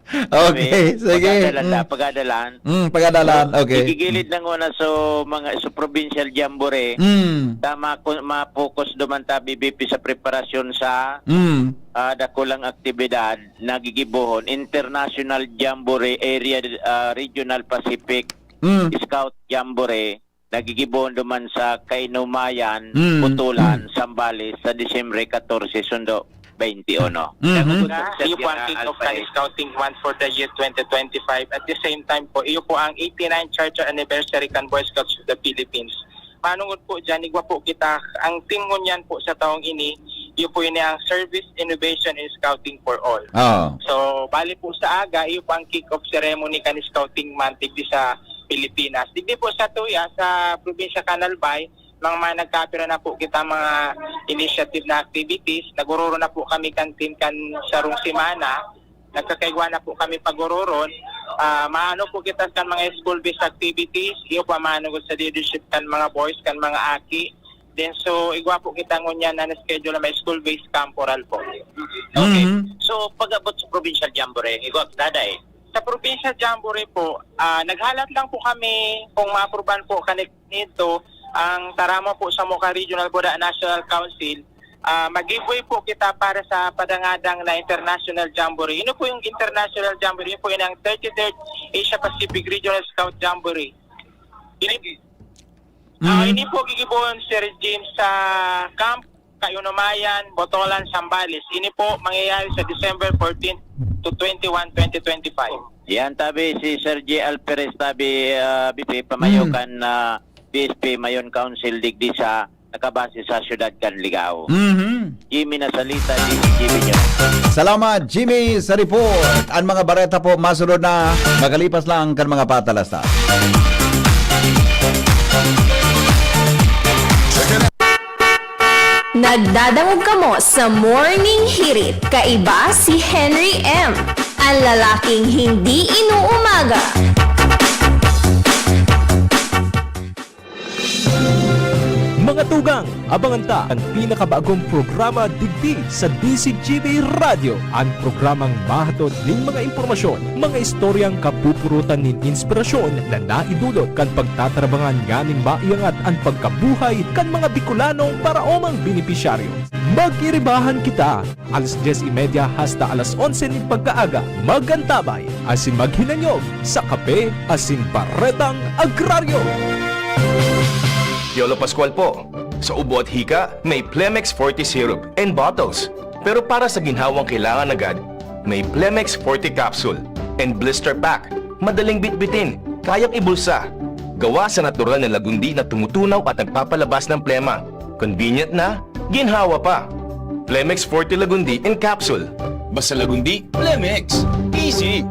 Okay, Sabi, sige. pag-adalan na, Mm. pag-adalan. Mm, pag-adalan, So, okay. igigilid na nguna so mga, so provincial jamboree. Mm. Ta, ma-, ma-focus duman ta, B B P, sa preparasyon sa, Mm. ah, dakulang aktibidad na gigibohon, International Jamboree Area, ah, Regional Pacific Mm. Scout Jamboree. Nagigibohon duman sa Kainumayan, Mm, Butulan, mm. Zambales sa Disyembre katorse, sundo twenty-one. Mhm. Nga, iyo po ang kick-off kan Scouting Month for the year twenty twenty-five. At the same time po, iyo po ang eighty-nine Charter Anniversary kan Boy Scouts of the Philippines. Manungod po dyan, igwa po kita, ang theme ngunyan po sa taong ini, iyo po ini ang Service, Innovation, and Scouting for All. Oo. So, bali po sa aga, iyo po ang kick-off ceremony kan Scouting Month digdi sa Pilipinas. Digdi po sa tuya, sa probinsya kan Albay, mga, mga nagkapira na po kita mga initiative na activities. Naguroro na po kami kan team kan sarong semana. Nagkakaigwa na po kami pagororon. Ah, maano po kita kan mga school-based activities. Iyo po, maano sa leadership kan mga boys, kan mga aki. Then, so, igwa po kita ngunyan na na-schedule na may school-based camporal po. Okay. Mhm. So, pag-abot sa provincial jamboree, igwa kita, day? Sa provincial jamboree po, ah, naghalat lang po kami kung maaprubahan po kani-, nito ang tarama po sa Moca Regional Buda National Council. Ah, mag-giveaway po kita para sa padangadang na International Jamboree. Yun po yung International Jamboree, yun po yung ang thirty-third Asia Pacific Regional Scout Jamboree. Ini, ah, Mm. ini po gigibohon, Sir James, sa Camp Kayunumayan, Botolan, Zambales. Ini po mangyayari sa December fourteen to twenty-one, twenty twenty-five. Yan, tabi si Sir J. Alperes, tabi, ah, B P, pamayo Mm. kan, ah, B S P Mayon Council digdi sa, nakabase sa siyudad kan Ligao. Mhm. Jimmy Nasalita, D C G B News. Salamat, Jimmy, sa report. Ang mga bareta po, masunod na, makalipas lang kan mga patalastas. Nagdadangog kamo sa Morning Hirit. Kaiba si Henry M, ang lalaking hindi inuumaga. Mga tugang, abangan ta an pinakabagong programa digdi sa D C G B Radyo, an programang mahatod nin mga impormasyon, mga istoryang kapupurutan nin inspirasyon na naidulot kan pagtatarabangan nganing maiangat an pagkabuhay kan mga Bicolanong paraomang benepisyaryo. Mag-iribahan kita! Alas dyes y media hasta alas onse nin pagkaaga, mag-antabay asin maghinanyog sa kape asin baretang agraryo. Piolo Pascual po. Sa ubo at hika, may Plemex Forte Syrup and Bottles. Pero para sa ginhawang kailangan agad, may Plemex Forte Capsule and Blister Pack. Madaling bitbitin, kayang ibulsa. Gawa sa natural na lagundi na tumutunaw at nagpapalabas ng plema. Convenient na, ginhawa pa. Plemex Forte Lagundi in Capsule. Basta Lagundi, Plemex. Easy!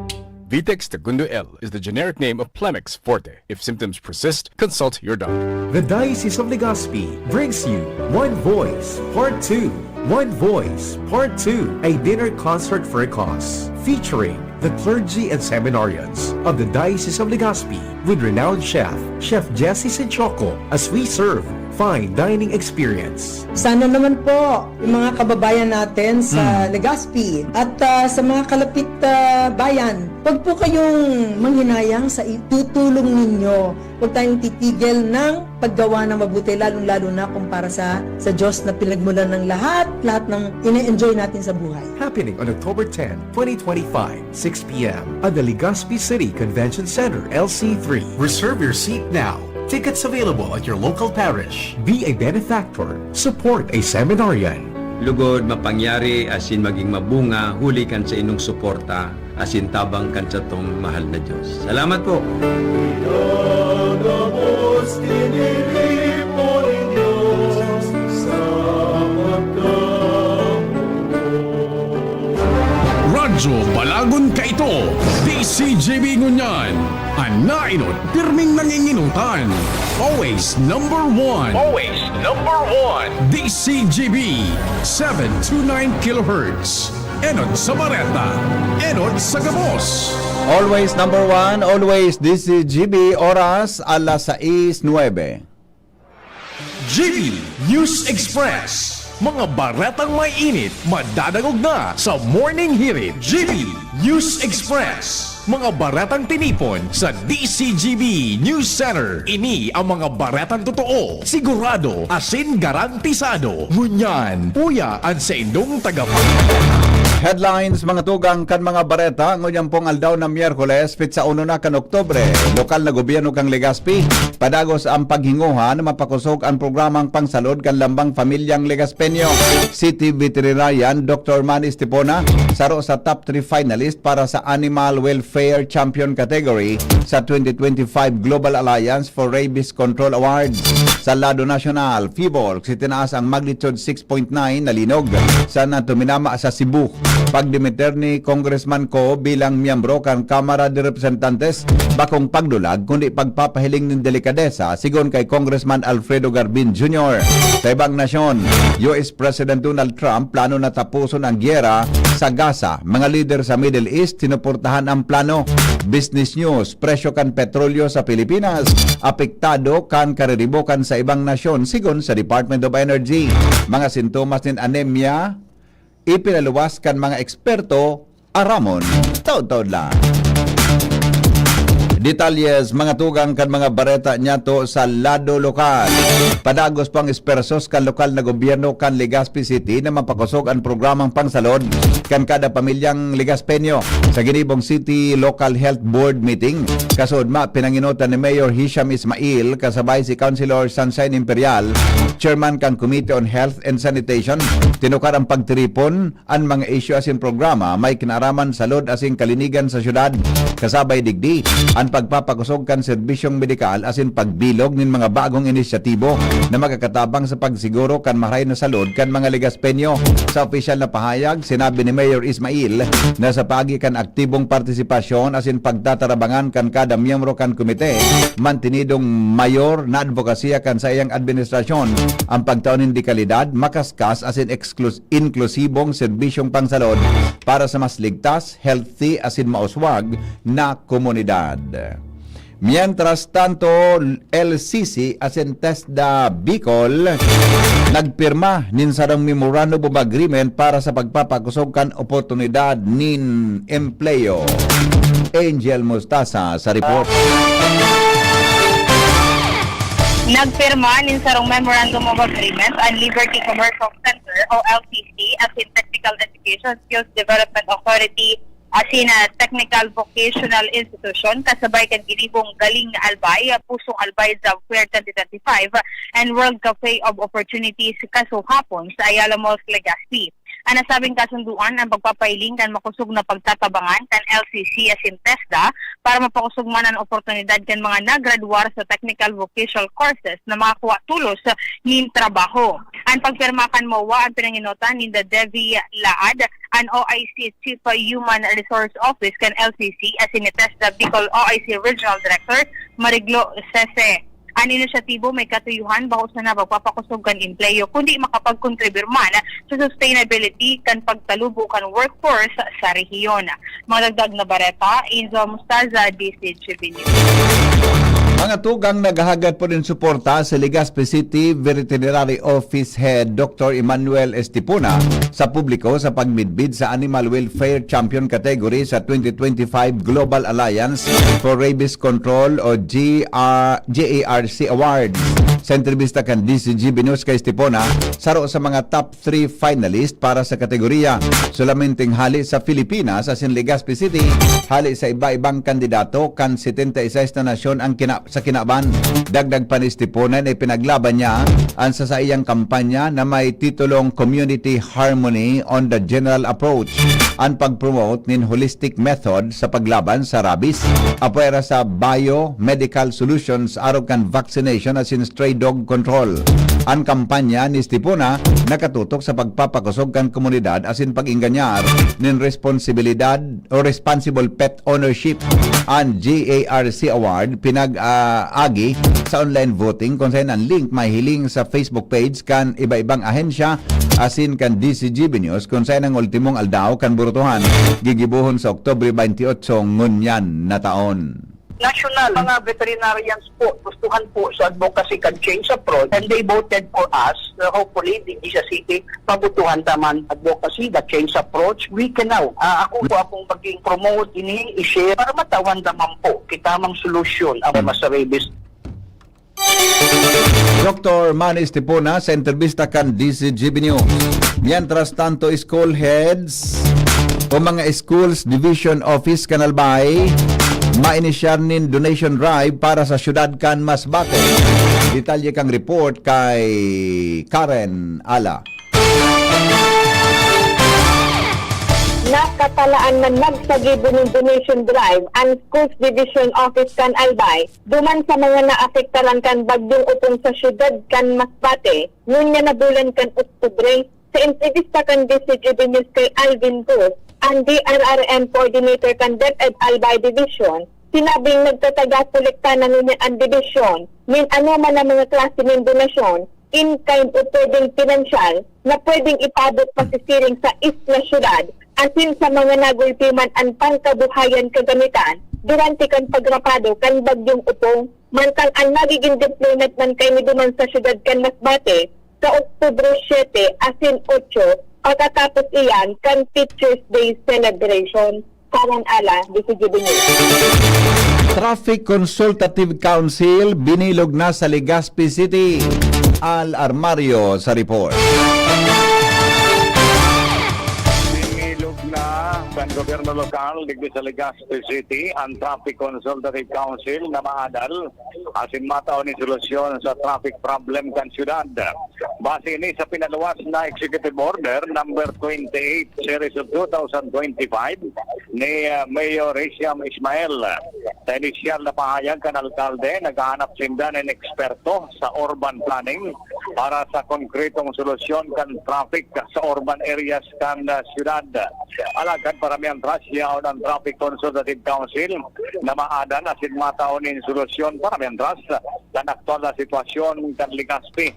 Vitex Tagundo L is the generic name of Plemex Forte. If symptoms persist, consult your doctor. The Diocese of Legazpi brings you One Voice Part two. One Voice Part two, a dinner concert for a cause, featuring The clergy and seminarians of the Diocese of Legazpi with renowned chef, Chef Jesse Sinchoco, as we serve fine dining experience. Sana naman po, yung mga kababayan natin sa Hmm. Legazpi at, ah, sa mga kalapit, ah, bayan, huwag po kayong manghinayang sa itutulong ninyo. Huwag tayong titigil ng paggawa ng mabuti, lalong-lalo na kung para sa, sa Diyos na pinagmulan ng lahat, lahat ng ine-enjoy natin sa buhay. Happening on October ten, twenty twenty-five, six p m at the Legazpi City Convention Center, L C three. Reserve your seat now. Tickets available at your local parish. Be a benefactor. Support a seminarian. Lugod, mapangyari asin magin mabunga huli kan saindong suporta asin tabang kan satong mahal na Dios. Salamat po! Radyo Balagon Kaito, D C G B ngunyan. An naenot, pirming nanginginotan. Always number one. Always number one. D C G B, seven two nine kilohertz. Enot sa bareta, enot sa gabos. Always number one, always D C G B, oras alas sais nuebe. G B News Express. Mga baretang may init, madadangog na sa Morning Hirit. G B News Express. Mga baretang tinipon sa D C G B News Center. Ini ang mga baretang totoo, sigurado, asin garantisado. Ngunyan, uya an saindong tagapag- Headlines, mga tugang kan mga bareta, ngunyan pong aldaw na Miyerkules, petsa uno na kan Oktubre. Lokal na gobyerno kan Legazpi, padagos ang paghinguha na mapakosog an programang pangsalod kan lambang pamilyang Legazpeño. City veterinarian Doktor Manny Estipona, saro sa top three finalist para sa Animal Welfare Champion category sa twenty twenty-five Global Alliance for Rabies Control Awards. Sa lado nasyonal, Fivolk, itinaas ang magnitude six point nine na linog sa na tuminama sa Cebu. Pagdimiter ni Congressman Co bilang miyembro kan Kamara de Representantes, bakong pagdulag kundi pagpapahiling nin delikadesa, sigon kay Congressman Alfredo Garbin Junior. Sa ibang nasyon, U S President Donald Trump plano na tapuson ang gyera sa Gaza. Mga lider sa Middle East sinuportahan ang plano. Business News, presyo kan petrolyo sa Pilipinas apektado kan kariribokan sa ibang nasyon, sigon sa Department of Energy. Mga sintomas nin anemia, ipinaluwas kan mga eksperto, aramon, taod-taod lang. Detalles, mga tugang kan mga bareta niyato sa lado lokal. Padagos pang espersos kan lokal na gobyerno kan Legazpi City na mapakosog an programang pangsalod kan kada pamilyang Legazpeño. Sa ginibong City Local Health Board meeting, kasudma, pinanginotan ni Mayor Hisham Ismail kasabay si Councilor Sunshine Imperial, chairman kan Committee on Health and Sanitation, tinukar ang pagtiripon an mga isyu asin programa may kinaaraman sa salud asin kalinigan sa syudad. Kasabay digdi, an pagpapakosog kan serbisyong medikal asin pagbilog nin mga bagong inisyatibo na magkakatabang sa pagsiguro kan maray na salud kan mga Legazpeño. Sa opisyal na pahayag, sinabi ni Mayor Ismail na sa paagi kan aktibong partisipasyon asin pagtatarabangan kan kada miyembro kan komite, mantenidong mayor na adbokasya kan saiyang administrasyon ang pagtao nin dekalidad, makaskas asin eksklus-, inklusibong serbisyong pangsalod para sa mas ligtas, healthy asin mauswag na komunidad. Mientras tanto, L C C asin TESDA Bicol nagpirma nin sarong Memorandum of Agreement para sa pagpapakosog kan oportunidad nin empleo. Angel Mostaza sa report. Nagpirma nin sarong Memorandum of Agreement an Liberty Commercial Center o L C C asin Technical Education Skills Development Authority asin, ah, Technical Vocational Institution, kasabay kan ginibong Galing na Albay, ah, Pusong Albay Job Fair twenty twenty-five and World Cafe of Opportunities kasuhapon sa Ayala Malls, Legazpi. An nasabing kasundoan an pagpapahiling kan makosog na pagtatabangan kan L C C asin TESDA para mapakosog man an oportunidad kan mga nagradwar sa technical vocational courses na makakuha tolos nin trabaho. An pagpirma kan MOA an pinanginotan ninda Devi Laad, an O I C Chief Human Resource Office kan L C C, asin ni TESDA Bicol O I C Regional Director Mariglo Sese. An inisyatibo may katuyuhan bako sana magpapakosog kan empleyo, kundi makapagkontribir man sa sustainability kan pagtalubo kan workforce sa rehiyon. Mga dagdag na bareta, Angel Mostaza, D C G B News. Mga tugang, naghahagad po nin suporta si Legazpi City Veterinary Office Head Doctor Emmanuel Estipona sa publiko sa pagmidbid sa Animal Welfare Champion Category sa twenty twenty-five Global Alliance for Rabies Control o G R, G A R C Award. Sa entrebista kan D C G B News kay Estipona, saro sa mga top three finalist para sa kategorya. Solamenteng hale sa Filipinas asin Legazpi City, hale sa iba-ibang kandidato kan setenta y seis na nasyon ang kina-, sa kinaban. Dagdag pa ni Estipona na ipinaglaban niya an sa saiyang kampanya na may titulong Community Harmony on the General Approach, an pag-promote nin holistic method sa paglaban sa rabies, apwera sa biomedical solutions arog kan vaccination asin stray dog control. An kampanya ni Estipona nakatutok sa pagpapakosog kan komunidad asin pag-engganyar nin responsibilidad o responsible pet ownership. An G A R C Award pinag-, ah, agi sa online voting, kun saen an link mahihiling sa Facebook page kan iba-ibang ahensya asin kan D C G B News, kun saen ang ultimong aldaw kan burutohan gigibohon sa Oktubre twenty-eight ngunyan na taon. National, mga veterinarians po, gustuhan po sa advocacy kan change approach, and they voted for us. So hopefully, digdi sa city, mabutuhan ta man advocacy, the change approach. We can now. Ah, ako po akong maging promote ini, i-share para matawan naman po kita mang solusyon ang Hmm. mas rabies. Doktor Manny Estipona sa entrebista kan D C G B News. Mientras tanto, school heads o mga schools division office kan Albay, mainisyar nin donation drive para sa syudad kan Masbate. Detalye kang report kay Karen Ala. Nakatalaan na magsagibo nin donation drive an Schools Division Office kan Albay duman sa mga naapektaran kan Bagyong Opong sa siyudad kan Masbate, ngunyan na bulan kan Oktubre. Sa entrevista kan D C G B News kay Alvin Cruz, an D R R M coordinator kan DepEd Albay Division, sinabing nagtataga kolekta na ngunyan an dibisyon nin anoman na mga klase nin donasyon, in kind o pwedeng pinansyal, na pwedeng ipaabot pasisiring sa isla, syudad, asin sa mga nagulpi man an pangkabuhayan kagamitan durante kan pagrapado kan Bagyong Opong. Mantang an magigin deployment man kaini duman sa siyudad kan Masbate sa Oktubre siyete asin otso, pagkatapos iyan kan Teachers' Day celebration. Karen Ala, D C G B News. Traffic Consultative Council binilog na sa Legazpi City. Al Armario sa report. Binilog na kan gobyerno lokal digdi sa Legazpi City an Traffic Consultative Council na maadal asin matao nin solusyon sa traffic problem kan syudad. Base ini sa pinaluwas na Executive Order number twenty-eight series of two thousand twenty-five ni, ah, Mayor Hisham Ismail. Sa inisyal na pahayag kan alkalde, naghahanap sinda nin eksperto sa urban planning para sa konkretong solusyon kan traffic sa urban areas kan, ah, syudad. Alagad para mientras, yaon an Traffic Consultative Council na maadan asin matao nin solusyon para mientras kan aktual na sitwasyon kan Legazpi.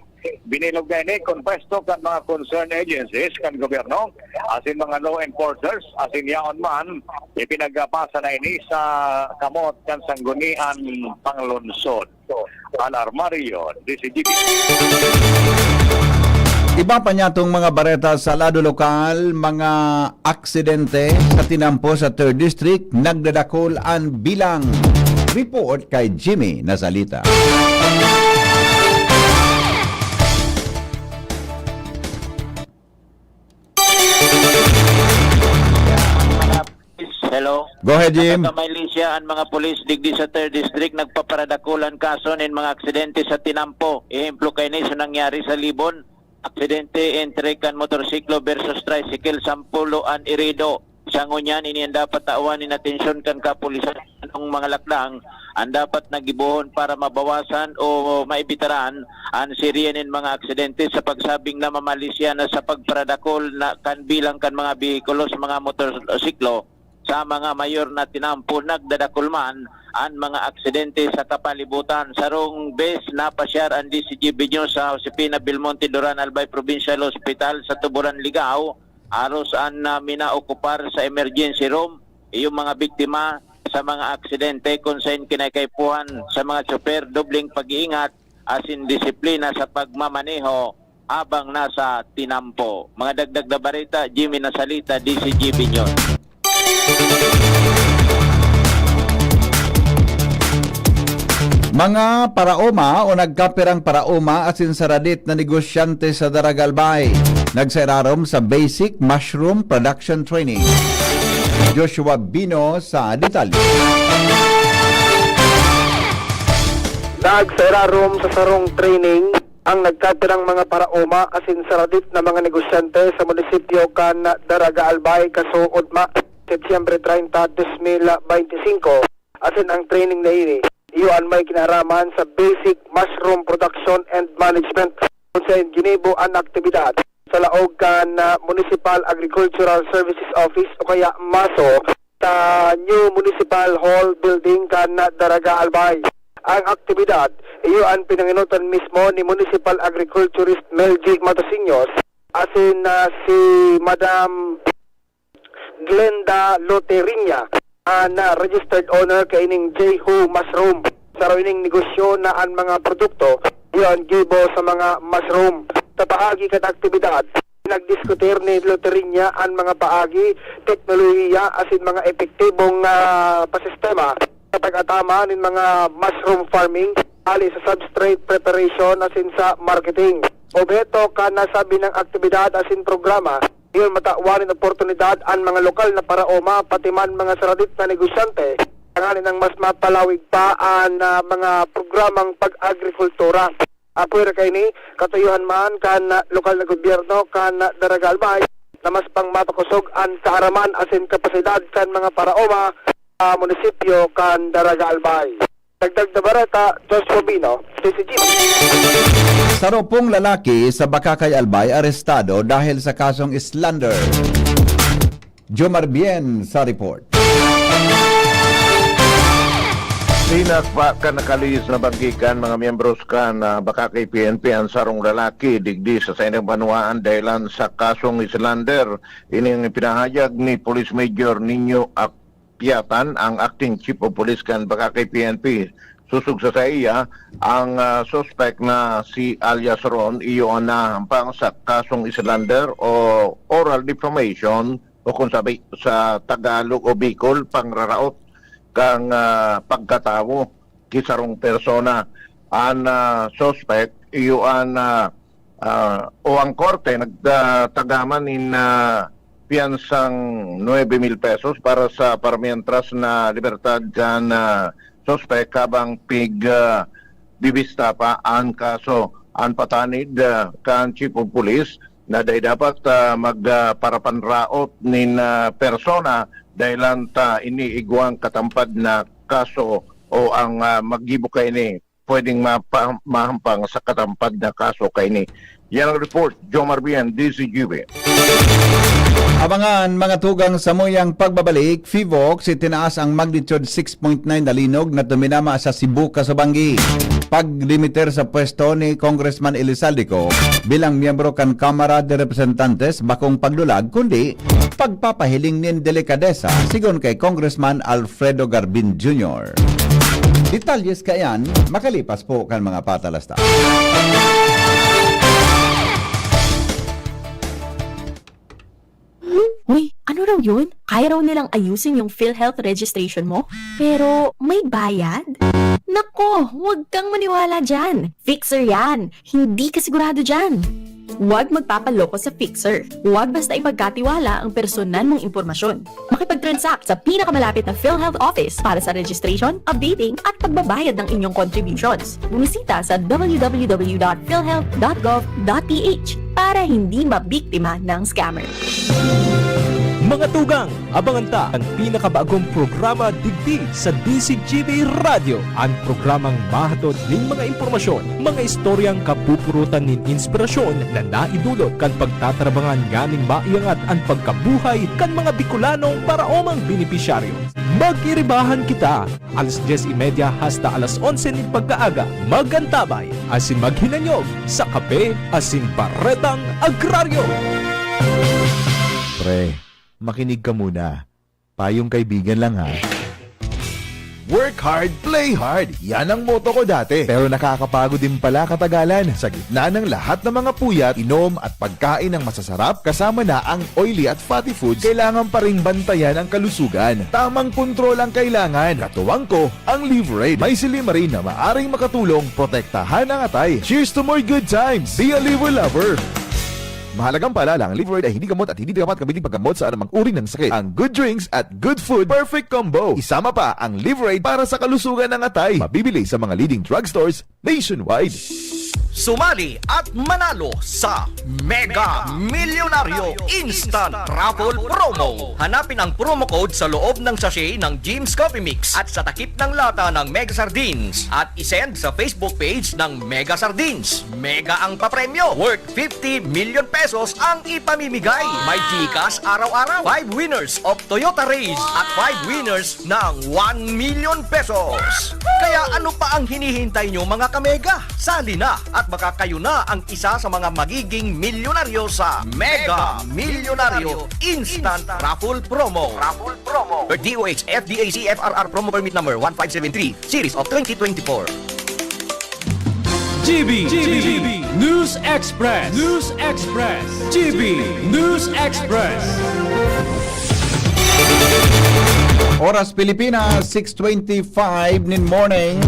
Binilog na ini kun pwesto kan mga concerned agencies kan gobyerno asin mga law enforcers, asin yaon man, ipinagpasa na ini sa kamot kan Sangguniang Panglungsod. Al Armario, D C G B. Iba pa niyatong mga bareta sa lado lokal, mga aksidente sa tinampo sa Third District, nagdadakul an bilang. Report kay Jimmy Nazalita. Hello. Go ahead, Jim. Nakakamay siya an mga pulis digdi sa Third District nagpaparadakul an kaso nin mga aksidente sa tinampo. Ehemplo kaini sa nangyari sa Libon, aksidente entre kan motorsiklo versus tricycle, sampulo an irido. Sa ngunyan, ini an dapat tawan nin atensyon kan kapulisan. Anong mga lakdang an dapat na gibohon para mabawasan o maibitaran an serye nin mga aksidente sa pagsabing namamalisya na sa pagparadakul na kan bilang kan mga behikulo sa mga motorsiklo? sa mga mayor na tinampo, nagdadakul man an mga aksidente sa kapalibutan. Sarong bes napasyar an D C G B News sa Josefina Belmonte Duran, Albay, Provincial Hospital sa Tuburan, Ligao, aros an, ah, minaokupar sa emergency room, iyong mga biktima sa mga aksidente, kun saen kinakaipuhan sa mga tsoper dobleng pag-iingat asin disiplina sa pagmamaneho habang nasa tinampo. Mga dagdag na bareta, Jimmy Nasalita, D C G B News. Mga paraoma o nagkapirang paraoma asin saradit na negosyante sa Daraga, Albay, nagsairarom sa Basic Mushroom Production Training. Joshua Bino sa detalye. Nagsairarom sa sarong training ang nagkapirang mga paraoma asin saradit na mga negosyante sa munisipyo kan Daraga, Albay, kasuodma, Setyembre treinta, dos mil beintisinko. Asin ang training na ini, iyo an may kinaaraman sa Basic Mushroom Production and Management, kun saen ginibo an aktibidad sa laog kan, ah, Municipal Agricultural Services Office o kaya maso sa New Municipal Hall Building kan Daraga, Albay. Ang aktibidad, iyo an pinangenotan mismo ni Municipal Agriculturist Melgy Matosiños asin, ah, si Madam Glenda Loterinya, an, ah, registered owner kaining Jehu Mushroom. Saro ining negosyo na an mga produkto, iyo an gibo sa mga mushroom. Sa paagi kan aktibidad, nagdiskutir ni Loterinya an mga paagi, teknolohiya asin mga epektibong, ah, pasistema sa pag-atama nin mga mushroom farming, hali sa substrate preparation asin sa marketing. Obheto kan nasabi nang aktibidad asin programa, iyo an matawan nin oportunidad an mga lokal na paraoma, pati man mga saradit na negosyante, tanganing mas mapalawig pa an, ah, mga programang pag-agrikultura. Apwera kaini, katuyohan man kan, ah, lokal na gobyerno kan, ah, Daraga, Albay, na mas pang mapakosog an kaaraman asin kapasidad kan mga paraoma sa munisipyo kan Daraga, Albay. Dagdag na bareta, Joshua Bino, D C G. Saro pong lalaki sa Bacacay, Albay, arestado dahil sa kasong slander. Jomar Bien sa report. Pinagpa kan nakalihis na banggi kan mga miyembros kan, ah, Bacacay P N P an sarong lalaki digdi sa saindang banwaan dahelan sa kasong slander. Ini ang ipinahayag ni Police Major Nino Apiatan, ang acting chief of police kan Bacacay P N P. Sosog sa saiya, ang, ah, suspect na si alias Ron, iyo an nahahampang sa kasong slander o oral defamation o kung sabi sa Tagalog o Bicol, pangraraot kan, ah, pagkatawo ki sarong persona. An, ah, suspect, iyo an, ah, ah, o ang korte nagtagaman nin, ah, piyansang nuebe mil pesos para sa paramientras na libertad kan, ah, suspect habang pig, ah, bibista pa an kaso. An patanid, ah, kan Chief of Police na dai dapat, ah, mag, ah, parapanraot nin, ah, persona dahelan ta ini igwang katampad na kaso o ang, ah, maggibo kaini pwedeng mapa-, mahampang sa katampad na kaso kaini. Yan ang report, Jomar Bien, D C G B. Abangan, mga tugang, samuyang pagbabalik, PHIVOLCS, itinaas ang magnitude six point nine na linog na tuminama sa Cebu, Kasobanggi. Pagdimiter sa pwesto ni Congressman Elizalde Co bilang miyembro kan Kamara de Representantes, bakong pagdulag, kundi pagpapahiling nin delikadesa, sigon kay Congressman Alfredo Garbin Junior. Detalyes kaiyan, makalipas po kan mga patalasta. Uy, ano raw yun? Kaya raw nilang ayusin yung PhilHealth registration mo? Pero may bayad? Nako, huwag kang maniwala dyan. Fixer yan. Hindi ka sigurado dyan. Huwag magpapaloko sa Fixer. Huwag basta ipagkatiwala ang personal mong impormasyon. Makipag-transact sa pinakamalapit na PhilHealth office para sa registration, updating, at pagbabayad ng inyong contributions. Bumisita sa w w w dot philhealth dot gov dot p h para hindi mabiktima ng scammer. Mga tugang, abangan ta an pinakabagong programa digdi sa D Z G B Radyo, an programang mahatod nin mga impormasyon, mga istoryang kapupurutan nin inspirasyon na naidulot kan pagtatarabangan nganing maiangat an pagkabuhay kan mga Bicolanong paraomang benepisyaryo. Mag-iribahan kita! Alas dyes y media hasta alas onse nin pagkaaga, mag-antabay asin maghinanyog sa Kape asin Baretang Agraryo. Pre, makinig ka muna. Payong kaibigan lang, ha. Work hard, play hard. Yan ang motto ko dati. Pero nakakapagod din pala katagalan. Sa gitna ng lahat ng mga puyat, inom at pagkain ng masasarap, kasama na ang oily at fatty foods, kailangan pa ring bantayan ang kalusugan. Tamang kontrol ang kailangan. Katuwang ko, ang Liverade. May silymarin na maaring makatulong protektahan ang atay. Cheers to more good times! Be a Liver Lover! Mahalagang paalala, ang Liverade ay hindi gamot at hindi dapat gamitin paggamot sa anumang uri ng sakit. Ang good drinks at good food, perfect combo. Isama pa ang Liverade para sa kalusugan ng atay. Mabibili sa mga leading drugstores nationwide. Sumali at manalo sa Mega Milyonaryo Instant Raffle Promo. Hanapin ang promo code sa loob ng sachet ng Jim's Coffee Mix at sa takip ng lata ng Mega Sardines at isend sa Facebook page ng Mega Sardines. Mega ang papremyo, worth fifty million pesos ang ipamimigay. May GCash araw-araw. Five winners of Toyota Raize at five winners ng one million pesos. Kaya ano pa ang hinihintay nyo, mga kamega? Sali na at baka kayo na ang isa sa mga magiging milyonaryo sa Mega Milyonaryo Instant Raffle Promo. Raffle Promo. Per D O H F D A C F R R Promo Permit Number one five seven three, Series of twenty twenty-four. G B, G B, News Express, News Express, G B News Express. Oras Pilipinas, six twenty-five nin morning.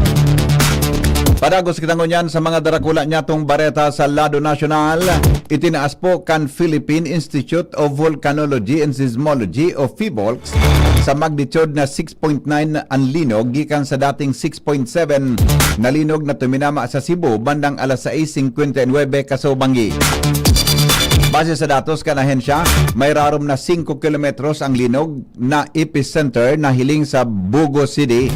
Padagos kita ngunyan sa mga darakula nyatong bareta sa lado nasyonal. Itinaas po kan Philippine Institute of Volcanology and Seismology o PHIVOLCS sa magnitude na six point nine an linog gikan sa dating six point seven na linog na tuminama sa Cebu bandang alas sais singkwenta y nuebe kasubanggi. Base sa datos kan ahensya, may rarom na singko kilometros ang linog na epicenter na hiling sa Bogo City.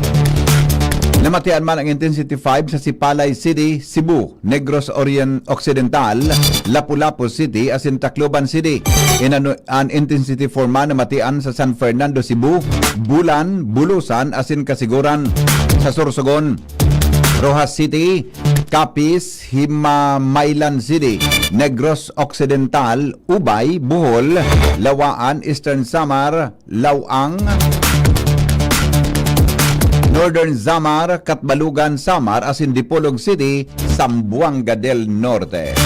Namatian man ang intensity five sa Sipalay City, Cebu, Negros Orien-, Occidental, Lapu-Lapu City asin Tacloban City. Inano-, an intensity four man namatian sa San Fernando, Cebu, Bulan, Bulusan asin Casiguran sa Sorsogon, Roxas City, Capiz, Himamaylan City, Negros Occidental, Ubay, Bohol, Lawaan, Eastern Samar, Laoang, Northern Samar, Catbalogan, Samar asin Dipolog City, Zamboanga del Norte.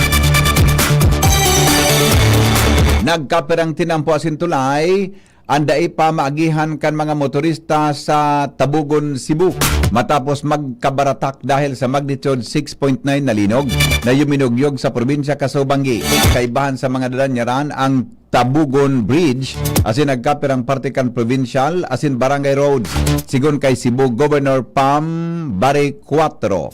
Nagkapirang tinampo asin tulay an dai pa maagihan kan mga motorista sa Tabogon, Cebu, matapos magkabaratak dahil sa magnitude six point nine na linog na yuminugyog sa probinsya kasubanggi. Kaibahan sa mga dadanyaran ang Tabogon Bridge asin nagkapirang parte kan provincial asin barangay roads, sigon kay Cebu Governor Pam Baricuatro.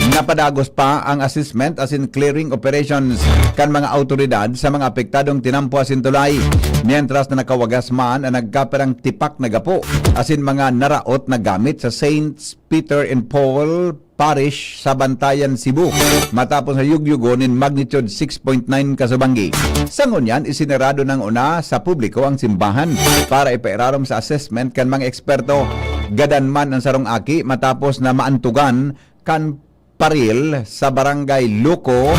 Napadagos pa ang assessment asin clearing operations kan mga awtoridad sa mga apektadong tinampo asin tulay, mientras na nakawagas man ang nagkapirang tipak na gapo asin mga naraot na gamit sa Saints Peter and Paul Parish sa Bantayan, Cebu, matapos na yugyugon nin magnitude six point nine kasubanggi. Sa ngunyan, isinarado nang una sa publiko ang simbahan para ipairarom sa assessment kan mga eksperto. Gadan man ang sarong aki matapos na maantugan kan paril sa Barangay Luco,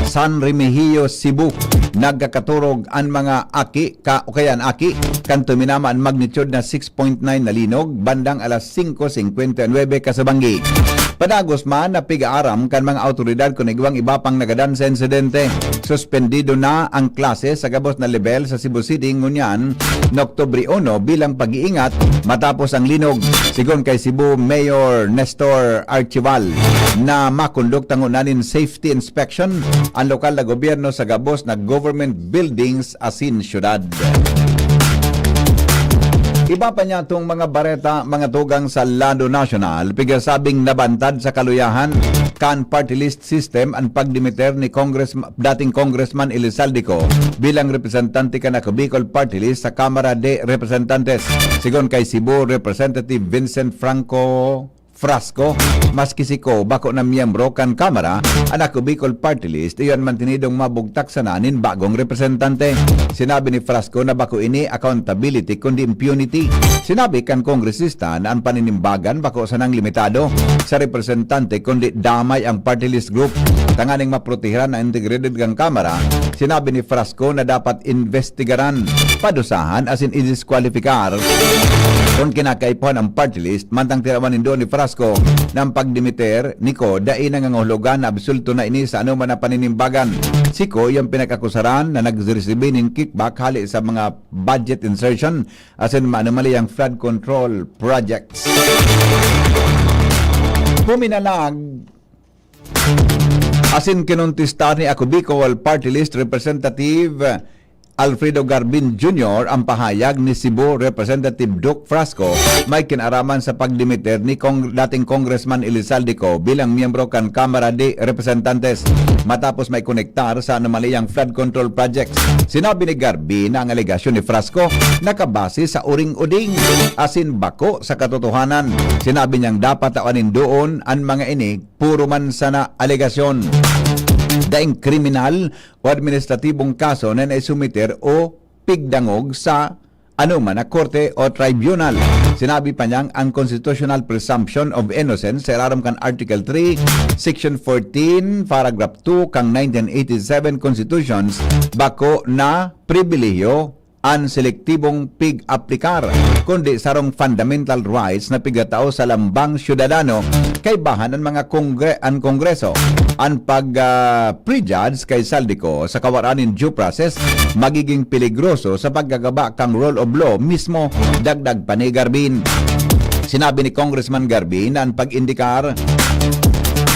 San Remigio, Cebu. Nagkakaturog an mga aki ka, o kaya an aki kan tuminama an magnitude na six point nine na linog bandang alas singko singkwenta y nuebe kasubanggi. Padagos man, napig-aaram kan mga awtoridad kun igwang iba pang nagadan sa insidente. Suspendido na ang klase sa gabos na lebel sa Cebu City ngunyan na Oktubre uno bilang pag-iingat matapos ang linog, sigon kay Cebu Mayor Nestor Archival, na makondukta ngona nin safety inspection an lokal na gobyerno sa gabos na government buildings asin syudad. Iba pa niya tong mga bareta, mga tugang sa lado nasyonal, pigasabing nabantad sa kaluyahan kan party list system an pagdimiter ni Congress, dating Congressman Elizalde Co bilang representante kan Ako Bicol Party List sa Kamara de Representantes. Sigon kay Cebu Representative Vincent Franco Frasco, maski si Co bako na miyembro kan Kamara, an Ako Bicol Party List, iyan mantinidong mabugtak sana nin bagong representante. Sinabi ni Frasco na bako ini accountability kundi impunity. Sinabi kan kongresista na an paninimbagan bako sanang limitado sa representante kundi damay ang party list group. Tanganing maprotehiran ang integridad kan Kamara, sinabi ni Frasco na dapat investigaran, padusahan asin idiskwalipikar kun kinakaipuhan ang party list. Mantang tirawan nindo ni Frasco na an pagdimiter ni Co dai nangangahulugan na absoluto na ini sa anoman na paninimbagan. Si Co iyang pinag-akusaran na nagresibi nin kickback hali sa mga budget insertion asin maanomaliyang flood control projects. Puminalag asin kinontestar ni Ako Bicol Party List Representative Alfredo Garbin Junior ang pahayag ni Cebu Representative Duke Frasco may kinaraman sa pagdimiter ni Cong-, dating Congressman Elizalde Co bilang miyembro kan Kamara de Representantes matapos may konektar sa anomaliyang flood control projects. Sinabi ni Garbin na ang alegasyon ni Frasco nakabase sa uring-uding asin bako sa katotohanan. Sinabi niyang dapat tawan nin doon an mga ini puro man sana alegasyon. Daing kriminal o administratibong kaso na naisumiter o pigdangog sa anoman na korte o tribunal. Sinabi pa niyang ang constitutional presumption of innocence sa irarom kan Article three, Section fourteen, Paragraph two kan nineteen eighty-seven Constitutions bako na pribilehyo an selektibong pig-aplikar, kundi sarong fundamental rights na pigatao sa lambang syudadano. Kaibahan an mga kongre-, an Kongreso. An pag, ah, prejudge kay Zaldy Co sa kawaraan nin due process magiging peligroso sa pagkagaba kan rule of law mismo, dagdag pa ni Garbin. Sinabi ni Congressman Garbin na an pag-indikar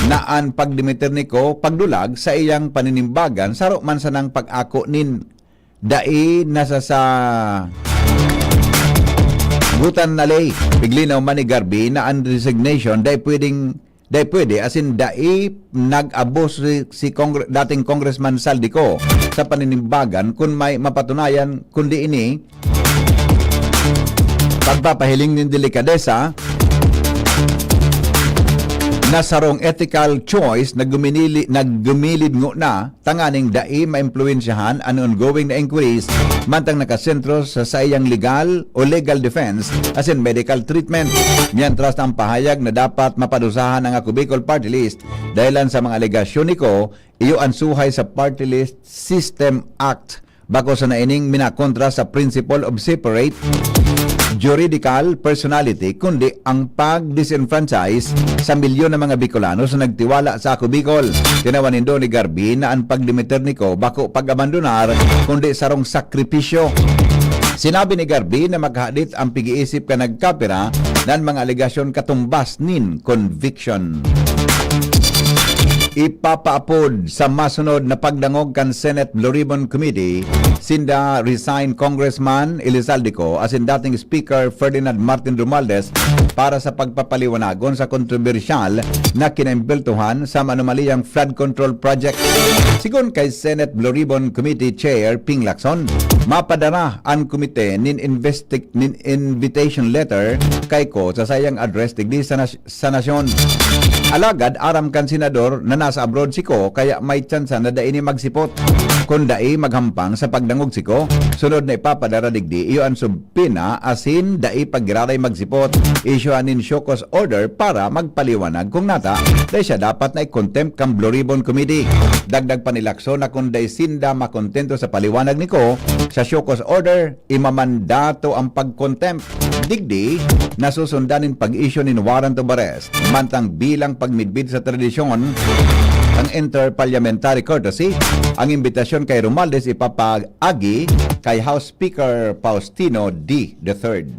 na an pagdimiter ni Co pagdulag sa iyang paninimbagan saro man sanang pag-ako nin dai nasa sa gutan na ley. Piglinaw man ni Garvey na an resignation dai pwedeng, dai pwede, asin dai nag-abos si, si Congre-, dating Congressman Zaldy Co sa paninimbagan kun may mapatunayan, kundi ini pagpapahiling nin delikadesa na sarong ethical choice na guminili-, na gumilid ngona tanganing dai maimpluwensyahan an ongoing na inquiries, mantang nakasentro sa saiyang legal o legal defense asin medical treatment. Mientras na ang pahayag na dapat mapadusahan ang Ako Bicol Party List dahilan sa mga alegasyon ni Co, iyo an suhay sa Party List System Act. Bako sana ining minakontra sa principle of separate juridical personality, kundi ang pag-disenfranchise sa milyon na mga Bicolano sa nagtiwala sa Ako Bicol. Tinawan nindo ni Garvey na an pagdimiter ni Co bako pag-abandonar, kundi sarong sakripisyo. Sinabi ni Garvey na maghadit ang pig-iisip kan nagkapira na an mga alegasyon katumbas nin conviction. Ipapaapod sa masunod na pagdangog kan Senate Blue Ribbon Committee, sinda resigned Congressman Elizalde Co asin dating Speaker Ferdinand Martin Romualdez para sa pagpapaliwanagon sa kontrobersyal na kinaimbeltohan sa anomaliyang flood control project. Sigon kay Senate Blue Ribbon Committee Chair Ping Lacson, mapadara an komite nin investi-, nin invitation letter kay Co sa saiyang address digdi sa nas-, sa nasyon. Alagad aram kan senador na nasa abroad si Co, kaya may tsansa na dai ini magsipot. Kun dai maghampang sa pagdangog si Co, sunod na ipapadara digdi iyo an subpoena asin dai pa giraray magsipot. Isyuhan nin show cause order para magpaliwanag kung nata dai siya dapat na i-contempt kan Blue Ribbon Committee. Dagdag pa ni Lacson na kun dai sinda makontento sa paliwanag ni Co sa show cause order, imamandato ang pag-contempt. Digdi, nasusundan nin pag-issue nin warrant of arrest. Mantang bilang pagmidbid sa tradisyon, ang interparliamentary courtesy, ang imbitasyon kay Romualdez ipapaagi kay House Speaker Faustino D the third.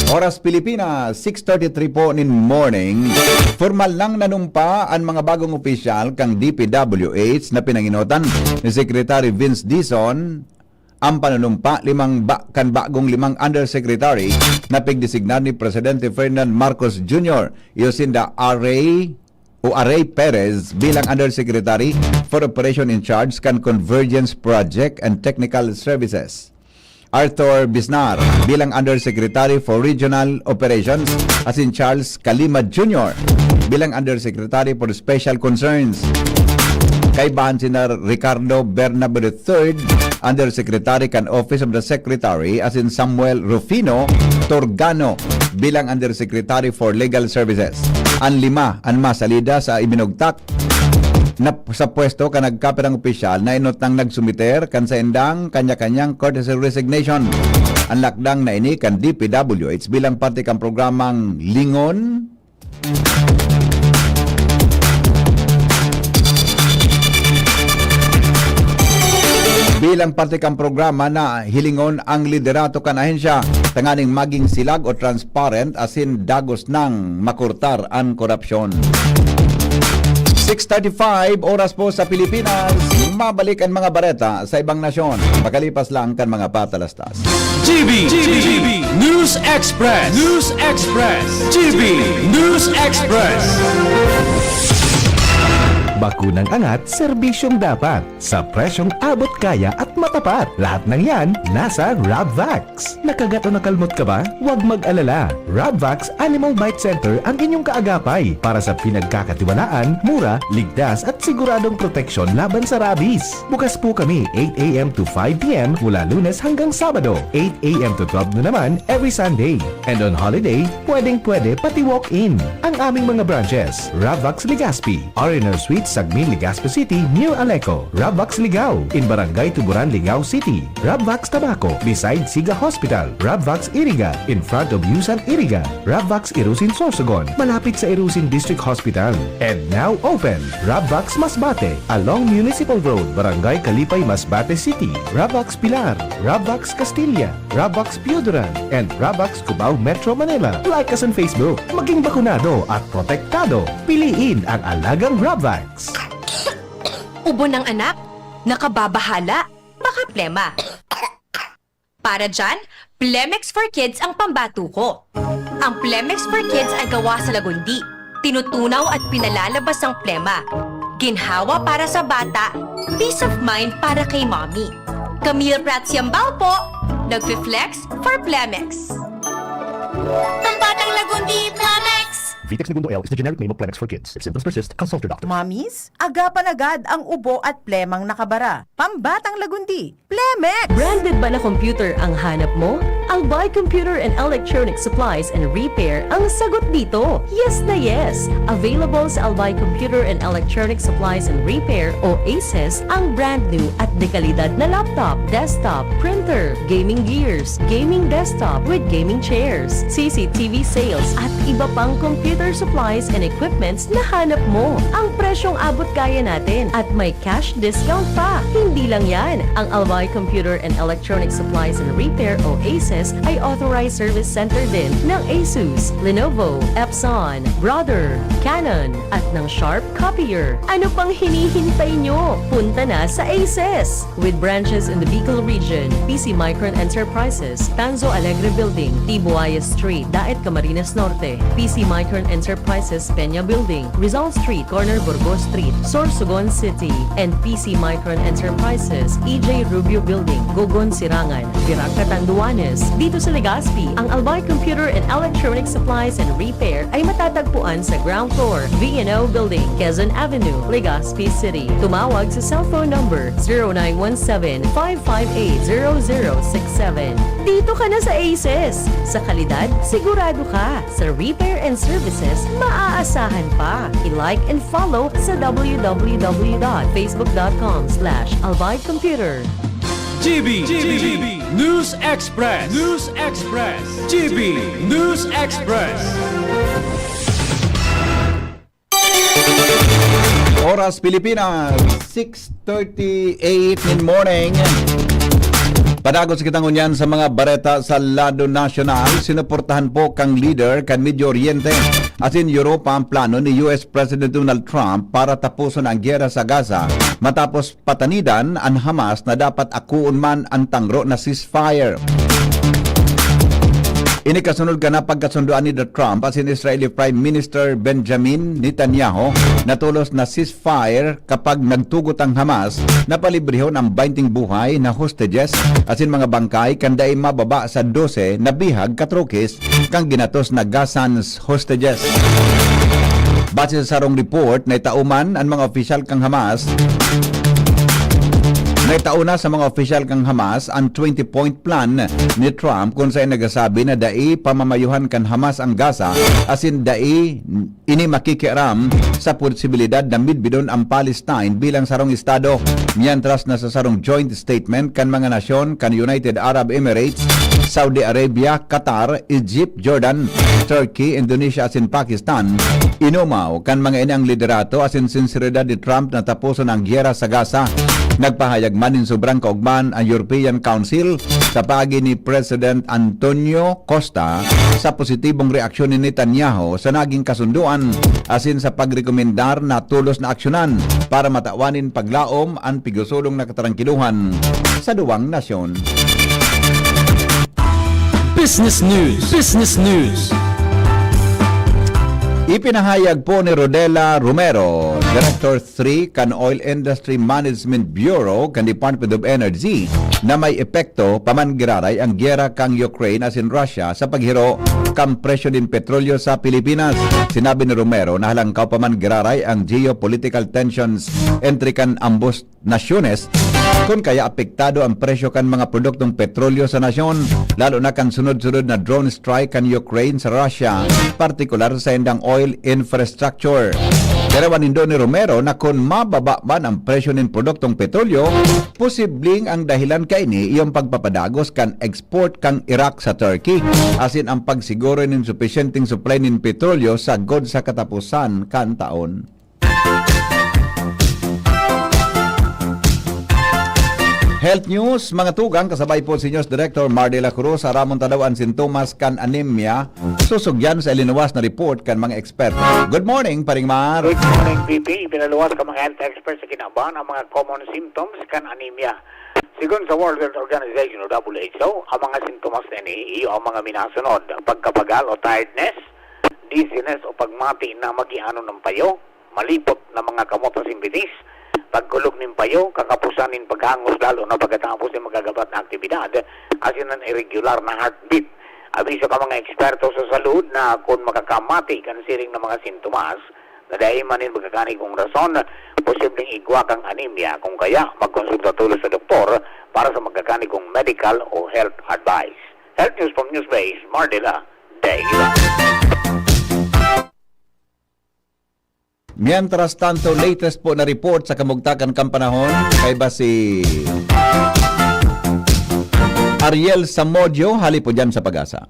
Oras Pilipinas, six thirty-three po nin morning. Formal nang nanumpa an mga bagong opisyal kan D P W H na pinanginotan ni Secretary Vince Dizon Ang panunumpa limang ba, kan bagong limang undersecretary na pigdesignar ni Presidente Ferdinand Marcos Junior, iyo sinda Aray o Aray Perez bilang Undersecretary for Operation in Charge kan Convergence Project and Technical Services, Arthur Bisnar bilang Undersecretary for Regional Operations, asin Charles Kalima Junior bilang Undersecretary for Special Concerns. Kaibahan sina Ricardo Bernabe the third, Undersecretary kan Office of the Secretary, asin Samuel Rufino Torgano bilang Undersecretary for Legal Services. An lima an masalida sa ibinugtak na sa pwesto kan nagkapirang opisyal na inot nang nagsumiter kan saindang kanya-kanyang courtesy resignation. An lakdang na ini kan D P W H bilang parte kan programang Lingon. Bilang parte kan programa na hilingon ang liderato kan ahensya tanganing maging silag o transparent asin dagos nang makurtar an korupsyon. Six thirty-five oras po sa Pilipinas. Mabalik ang mga bareta sa ibang nasyon. Pakalipas lang kan mga patalastas. G B, G B, News Express. News Express. G B News Express. Bakunang angat, serbisyong dapat. Sa presyong abot kaya at matapat. Lahat ng yan, nasa Rabvax. Nakagat o nakalmot ka ba? Huwag mag-alala. Rabvax Animal Bite Center ang inyong kaagapay para sa pinagkakatiwalaan, mura, ligtas at siguradong proteksyon laban sa rabies. Bukas po kami eight a m to five p m mula Lunes hanggang Sabado, eight a m to twelve noon naman every Sunday. And on holiday, pwedeng-pwede pati walk-in. Ang aming mga branches, Ravvax Legazpi, R and R Suite, Sagmin, Legazpi City, near Aleco, Ravvax Ligao, in Barangay Tuburan, Ligao City, Ravvax Tabaco, beside Siga Hospital, Ravvax Iriga, in front of Yusan Iriga, Ravvax Irusin Sorsogon, malapit sa Irusin District Hospital. And now open, Ravvax Masbate, along Municipal Road, Barangay Kalipay, Masbate City, Ravvax Pilar, Ravvax Castilla, Ravvax Pioduran, and Ravvax Cubao, Metro Manila. Like us on Facebook. Maging bakunado at protektado. Piliin ang alagang Ravvax. Ubo ng anak, nakababahala, baka plema. Para dyan, Plemex for Kids ang pambato ko. Ang Plemex for Kids ay gawa sa lagundi. Tinutunaw at pinalalabas ang plema. Ginhawa para sa bata, peace of mind para kay mommy. Camille Prats Yambao po, nagfi-flex for Plemex. Pambatang Lagundi, Plemex! Vitex Negundo L is the generic name of Plemex for kids. If symptoms persist, consult your doctor. Mommies, agapan agad ang ubo at plemang nakabara. Pambatang Lagundi, Plemex! Branded ba na computer ang hanap mo? Albay Computer and Electronic Supplies and Repair ang sagot dito. Yes na yes! Available sa Albay Computer and Electronic Supplies and Repair o ACES ang brand new at dekalidad na laptop, desktop, printer, gaming gears, gaming desktop with gaming chairs, C C T V sales at iba pang computer supplies and equipments na hanap mo. Ang presyong abot kaya natin at may cash discount pa. Hindi lang yan, ang Albay Computer and Electronic Supplies and Repair o ACES ay authorized service center din ng Asus, Lenovo, Epson, Brother, Canon, at ng Sharp Copier. Ano pang hinihintay nyo? Punta na sa ACES! With branches in the Bicol region, P C Micron Enterprises, Tanzo Alegre Building, T. Buaya Street, Daet, Camarines Norte, P C Micron Enterprises, Peña Building, Rizal Street, corner Burgos Street, Sorsogon City, and P C Micron Enterprises, E J Rubio Building, Gogon, Sirangan, Virac, Catanduanes. Dito sa Legazpi, ang Albay Computer and Electronic Supplies and Repair ay matatagpuan sa ground floor, V and O Building, Quezon Avenue, Legazpi City. Tumawag sa cellphone number zero nine one seven, five five eight, zero zero six seven. Dito ka na sa ACES! Sa kalidad, sigurado ka! Sa repair and services, maaasahan pa! I-like and follow sa w w w dot facebook dot com slash albay computer. G B, G B, News Express, News Express, G B, News Express. Oras Pilipinas, six thirty-eight in morning. Padagos kita ngunyan sa mga bareta sa lado nasyonal. Sinuportahan po kang leader kan Medio Oriente asin Europa ang plano ni U S President Donald Trump para tapuson ang giyera sa Gaza matapos patanidan an Hamas na dapat akoon man an tangro na ceasefire. Ini kasunod kan napagkasundoan ni Trump asin Israeli Prime Minister Benjamin Netanyahu na tolos na ceasefire kapag nagtugot ang Hamas na palibrehon ang baynte buhay na hostages asin mga bangkay kan dai mababa sa dose na bihag katrokis kan ginatos na Gazans hostages. Base sa sarong report, naitao man an mga opisyal kan Hamas, naitao na sa mga opisyal kan Hamas an twenty-point plan ni Trump, kun saen nagsasabi na dai pamamayuhan kan Hamas ang Gaza asin dai ini makikiaram sa posibilidad na midbidon ang Palestine bilang sarong estado. Mientras na sa sarong joint statement kan mga nasyon kan United Arab Emirates, Saudi Arabia, Qatar, Egypt, Jordan, Turkey, Indonesia asin Pakistan, inumaw kan mga ini ang liderato asin sinseridad ni Trump na taposon ang giyera sa Gaza. Nagpahayag man nin sobrang kaogmahan ang European Council sa paagi ni President Antonio Costa sa positibong reaksyon ni Netanyahu sa naging kasundoan asin sa pagrekomendar na tolos na aksyonan para matawan nin paglaom an pighusolong na katarangkilohan sa duwang nasyon. Business News. Business News. Ipinahayag po ni Rodela Romero, Director three kan Oil Industry Management Bureau kan Department of Energy, na may epekto pa man giraray ang giyera kan Ukraine asin Russia sa paghiro kan presyo nin petrolyo sa Pilipinas. Sinabi ni Romero na halangkaw pa man giraray ang geopolitical tensions entre kan ambos nasyones, kun kaya apektado ang presyo kan mga produktong petrolyo sa nasyon, lalo na kan sunod-sunod na drone strike kan Ukraine sa Russia, partikular sa indang oil infrastructure. Pero wanindo ni Romero na kun mababa man ang presyo nin produktong petrolyo, posibleng ang dahilan kaini iyo ang pagpapadagos kan export kan Iraq sa Turkey, asin ang pagsiguro nin supisyenteng supply nin petrolyo sagkod sa kataposan kan taon. Health News, mga tugang, kasabay po si News Director Mar de la Cruz. Aramon ta daw an sintomas kan anemia. Susugyan sa ilinuwas na report kan mga eksperto. Good morning, Paring Mar. Good morning, P P. Ipinaluwas kan mga health experts sa kinaban ang mga common symptoms kan anemia. Sigon sa World Health Organization o W H O, ang mga sintomas na ini, iyo ang mga minasunod: pagkabagal o tiredness, dizziness o pagmati na magianon ang payo, malipot na mga kamot asin bitis, pagkulog nin payo, kakapusan nin paghangos lalo na pagkatapos nin magagabat na aktibidad, asin an irregular na heartbeat. Abiso kan mga eksperto sa salud na kun makakamati kan siring na mga sintomas, na dai man nin magkakanigong rason, posibleng igwa kang anemia, kun kaya magkonsulta tolos sa doktor para sa magkakanigong medical o health advice. Health News from Newsbase, Mardela, Daigila. Mientras tanto, latest po na report sa kamugtakan kan panahon, kaiba si Ariel Samodio, hali po dyan sa Pag-asa.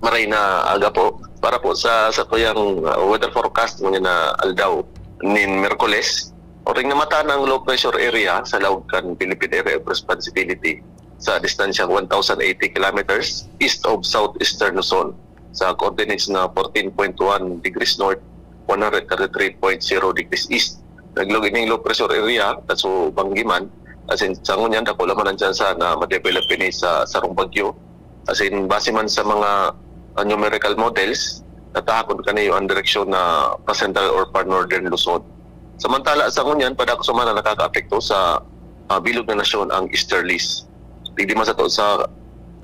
Maray na aga po. Para po sa, sa tuyang, uh, weather forecast ngunyan na aldaw nin Miyerkules, oring namata ng low pressure area sa laog kan Philippine Area of Responsibility sa distansyang one thousand eighty kilometers east of southeastern Luzon, sa coordinates na fourteen point one degrees north, one hundred thirty-three point zero degrees east. Naglaog ining low pressure area, kaso banggi man, asin sa ngunyan, dakula man ang tsansa na ma-develop ini sa sarong bagyo. Asin base man sa mga, ah, numerical models, natahakon kaniyo ang direksyon na pa-central or pa-northern Luzon. Samantala, sa ngunyan, padagos man ang nakakaapekto sa, ah, bilog na nasyon ang easterlies. Digdi man sato sa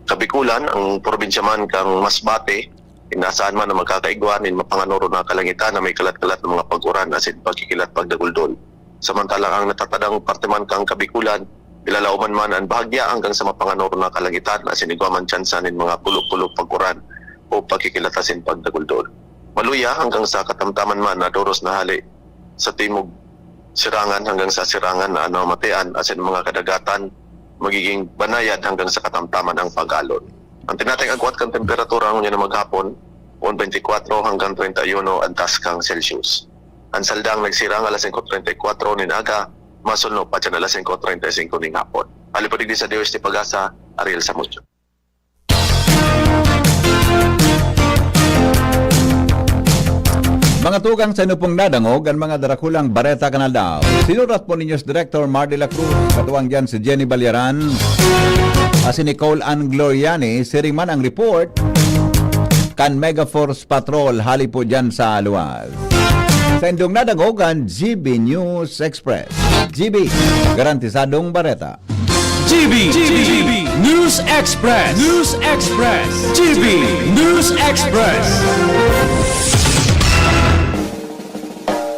Kabikulan, ang probinsya man kan Masbate, inaasahan man na magkakaigwa nin mapanganoro na kalangitan na may kalat-kalat na mga pag-uran asin pagkikilat pagdaguldol. Samantalang ang natatadang parte man kan Kabikulan, ilalaoman man an bahagya hanggang sa mapanganoro na kalangitan asin igwa man tsansa nin mga pulo-pulo pag-uran o pagkikilat asin pagdaguldol. Maluya hanggang sa katamtaman man na doros na hale sa timog, Sirangan hanggang sa Sirangan na ano, Matian, asin mga kadagatan, magiging banayad hanggang sa katamtaman ang pag-alon. Ang tinatayang agwat kan temperatura ngunyan na maghapon, un twenty-kwatro hanggang treinta y uno ang taas kan Celsius. Ang saldang nagsirang alas singko treinta y kwatro nin aga, masulno pa dyan alas singko treinta y cinco nin hapon. Hali po digdi sa D O S T Pag-asa, Ariel Samudio. Mga tugang, sa inyo pong nadangog an mga darakulang bareta kan aldaw. Sinurat po ni News Director Mar de la Cruz, katuwang diyan si Jenny Balyaran, asin ni Cole Ann Gloriani, siring man ang report kan Mega Force Patrol hali po diyan sa luwas. Sa indong nadangog an G B News Express. G B, garantisadong bareta. G B, G B News Express. News Express. G B News Express.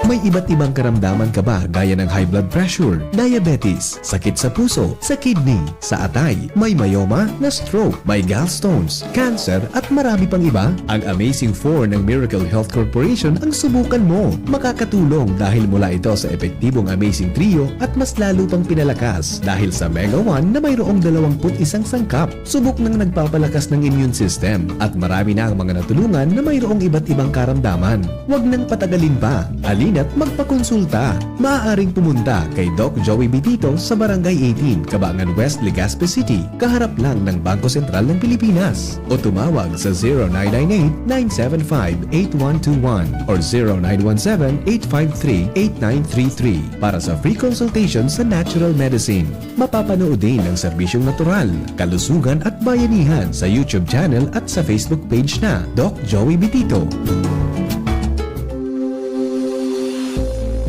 May iba't ibang karamdaman ka ba, gaya ng high blood pressure, diabetes, sakit sa puso, sa kidney, sa atay, may myoma, na-stroke, may gallstones, cancer, at marami pang iba? Ang Amazing Four ng Miracle Health Corporation ang subukan mo. Makakatulong dahil mula ito sa epektibong Amazing Trio at mas lalo pang pinalakas dahil sa Mega One na mayroong dalawampu't isang sangkap. Subok nang nagpapalakas ng immune system at marami na ang mga natulungan na mayroong iba't ibang karamdaman. Huwag nang patagalin pa. Halina't magpakonsulta. Maaaring pumunta kay Doc Joey Bitito sa Barangay eighteen, Cabangan West, Legazpi City, kaharap lang ng Bangko Sentral ng Pilipinas. O tumawag sa zero nine nine eight, nine seven five, eight one two one or zero nine one seven, eight five three, eight nine three three para sa free consultation sa natural medicine. Mapapanood din ang serbisyong natural, kalusugan at bayanihan sa YouTube channel at sa Facebook page na Doc Joey Bitito.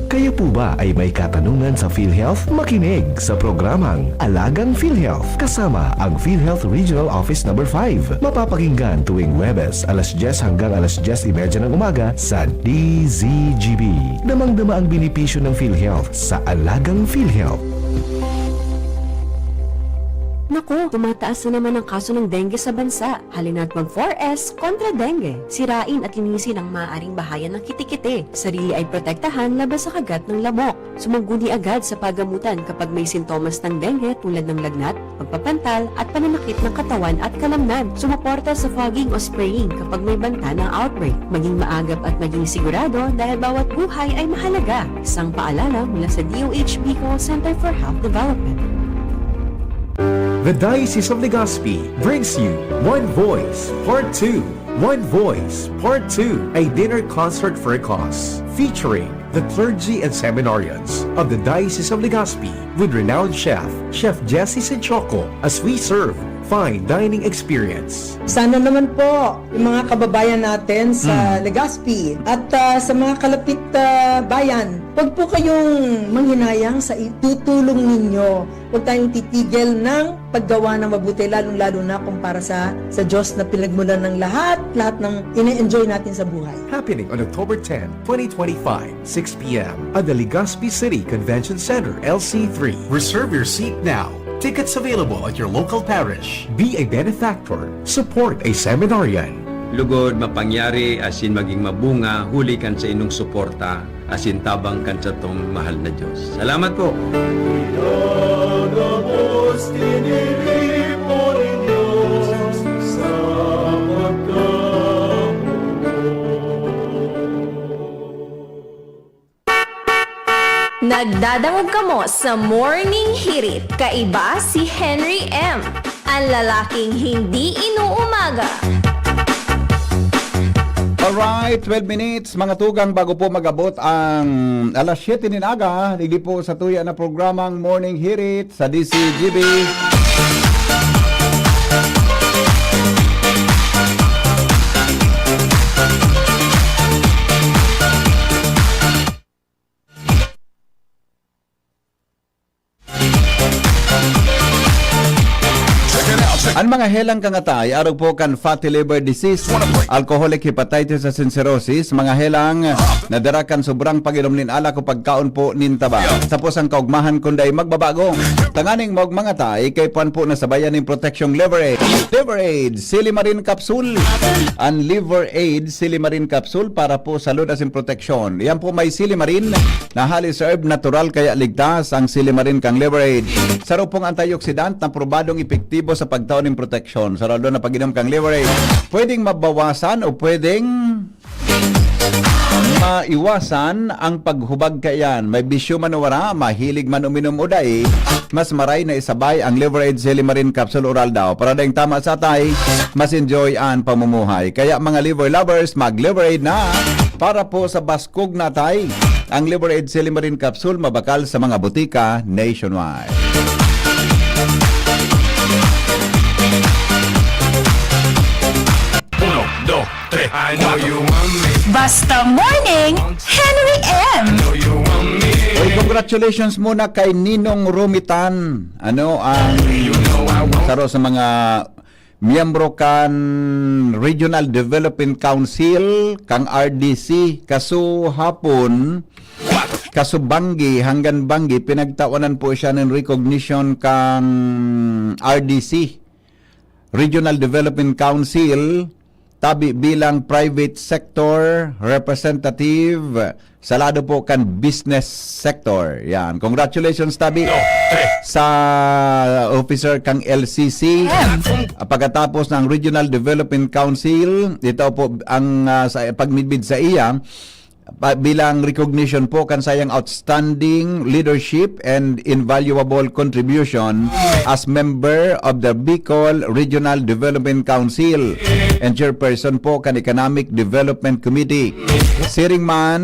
Kayo po ba ay may katanungan sa PhilHealth? Makinig sa programang Alagang PhilHealth kasama ang PhilHealth Regional Office Number five. Mapapakinggan tuwing Huwebes, alas dyes hanggang alas dyes y media ng umaga sa D Z G B. Damang-dama ang benepisyo ng PhilHealth sa Alagang PhilHealth. Naku, tumataas na naman ang kaso ng dengue sa bansa. Halina't mag four S kontra dengue. Sirain at linisin ang maaaring bahayan ng kitikite. Sarili ay protektahan laban sa kagat ng lamok. Sumangguni agad sa pagamutan kapag may sintomas ng dengue tulad ng lagnat, pagpapantal, at pananakit ng katawan at kalamnan. Sumuporta sa fogging o spraying kapag may banta ng outbreak. Maging maagap at maging sigurado dahil bawat buhay ay mahalaga. Isang paalala mula sa D O H Bicol Center for Health Development. The Diocese of Legazpi brings you One Voice Part two. One Voice Part two, a dinner concert for a cause, featuring the clergy and seminarians of the Diocese of Legazpi with renowned chef, Chef Jesse Sinchoco, as we serve fine dining experience. Sana naman po, yung mga kababayan natin sa Mm. Legazpi at, ah, sa mga kalapit, ah, bayan, wag po kayong manghinayang sa itutulong ninyo. Huwag tayong titigil ng paggawa ng mabuti, lalong-lalo na kung para sa, sa Diyos na pinagmulan ng lahat, lahat ng ine-enjoy natin sa buhay. Happening on October ten, twenty twenty-five, six p m at the Legazpi City Convention Center, L C three. Reserve your seat now. Tickets available at your local parish. Be a benefactor. Support a seminarian. Lugod, mapangyari, asin maging mabunga, huli kan sa inong suporta asin tabang kan satong mahal na Diyos. Salamat po! Pinagabos, tiniripo nin Diyos sa pagkapulo. Nagdadangog kamo sa Morning Hirit. Kaiba si Henry M, ang lalaking hindi inuumaga. Alright, twelve minutes, mga tugang, bago po mag-abot ang alas siyete nin aga, digdi po sa tuya na programang Morning Hirit sa D Z G B. An mga helang kangatay, arog po kan fatty liver disease, alcoholic hepatitis asin cirrhosis, mga helang na dara kan sobrang pag-inom nin alak o pagkaon po nin taba. Sa pusang kaugmahan, kun dai magbabago, tanganing maog mangatay, kay puan po na sabayan nin proteksyong Liver Aid. Liver Aid, Silimarin Capsule. An Liver Aid, Silimarin Capsule, para po sa lud asin proteksyon. Yan po may silimarin na hali sa herb, natural kaya ligtas ang silimarin kang Liver Aid. Saro pong antioxidant na probadong epektibo sa pagtao nin proteksyon. Sa lalo na pag-inom kang Liver Aid, pwedeng mabawasan o pwedeng Maiwasan ang paghubag kaiyan. May bisyo man o wala, mahilig man uminom o dai, mas maray na isabay ang Liver Aid Silimarin Capsule Oral daw. Para daing tama sa atay, mas enjoy ang pamumuhay. Kaya mga liver lovers, mag Liver Aid na para po sa baskog na atay. Ang Liver Aid Silimarin Capsule mabakal sa mga botika nationwide. Uno, dos, tres, I know you want me. Basta Morning, Henry M. Know you want me. Uy, congratulations muna kay Ninong Romitan. Ano ang saro sa mga miyembro kan Regional Development Council, kang R D C, kaso hapon, kaso banggi, hanggan banggi, pinagtawanan po siya ng recognition kang R D C, Regional Development Council, tabi bilang private sector representative sa lado po kan business sector. Yan. Congratulations, tabi, sa officer kang L C C. Ah, pagkatapos ng Regional Development Council, ito po ang ah, sa pagmidbid sa iya pa- bilang recognition po kan sayang outstanding leadership and invaluable contribution as member of the Bicol Regional Development Council and chairperson po kan Economic Development Committee. Siring man,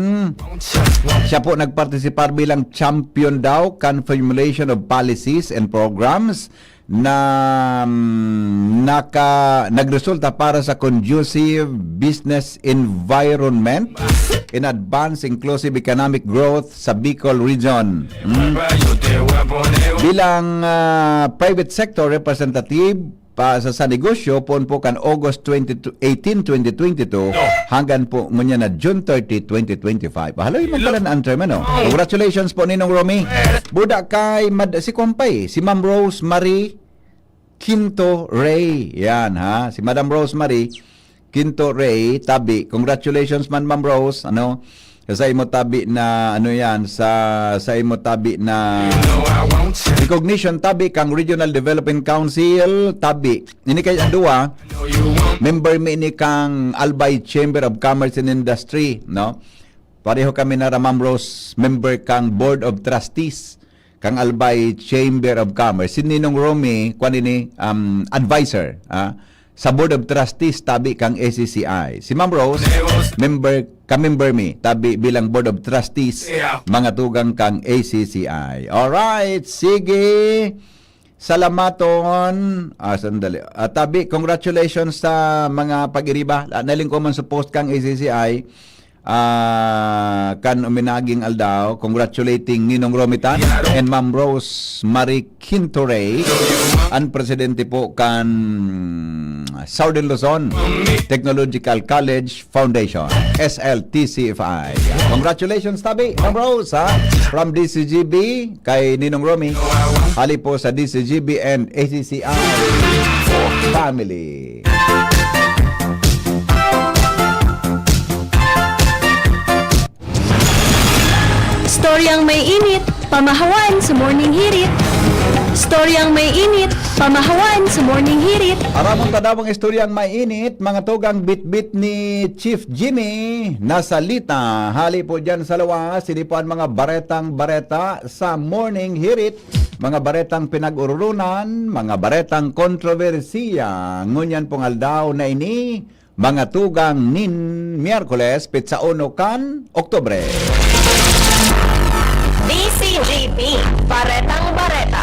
siya po nagpartisipar bilang champion daw kan formulation of policies and programs na mm, naka, nagresulta para sa conducive business environment in advance inclusive economic growth sa Bicol region. Mm. Bilang ah, private sector representative pa sa, sa negosyo, poon po kan August twenty, eighteen, twenty twenty-two, hanggang po ngunyan na June thirty, twenty twenty-five. Haloy man pala na ang term, ano? Congratulations po, Ninong Romy. Buda kay Mad si Kumpay, si Ma'am Rose Marie Quinto Rey. Yan, ha? Si Madam Rose Marie Quinto Rey, tabi. Congratulations man, Ma'am Rose, ano? Sa imo tabi na, ano yan, sa, sa imo tabi na recognition, tabi kang Regional Development Council, tabi. Ini kay ang duwa, member mi ini kang Albay Chamber of Commerce and Industry, no? Pareho kami na Ma'am Rose, member kang Board of Trustees kang Albay Chamber of Commerce. Si Ninong Romy, kwan ini, um, advisor, ah, sa Board of Trustees, tabi kang A C C I. Si Ma'am Rose, member, ka-member mi, tabi bilang Board of Trustees, mga tugang kang A C C I. Alright, sige. Salamaton. Ah, sandali. Ah, tabi, congratulations sa mga pag-iriba. Ah, nailing ko man sa post kang A C C I. Ah, kan uminaging aldaw, congratulating Ninong Romitan and Ma'am Rose Marie Quintorey, ang presidente po kan Southern Luzon Technological College Foundation, S L T C F I. Congratulations, tabi, Ma'am Rose, ha? From D C G B, kay Ninong Romy, hali po sa D C G B and A C C I family. Storyang may init, pamahawan sa Morning Hirit. Storyang may init, pamahawan sa Morning Hirit. Aramon ta daw ang istoryang mainit, mga tugang bitbit ni Chief Jimmy na salita. Hali po dyan sa lawas, ini po ang mga baretang bareta sa Morning Hirit. Mga baretang pinag-ururunan, mga baretang kontrobersiya. Ngunyan pong aldaw na ini, mga tugang nin Miyerkules, pitsa uno kan Oktubre. D C G B, Baretang Bareta.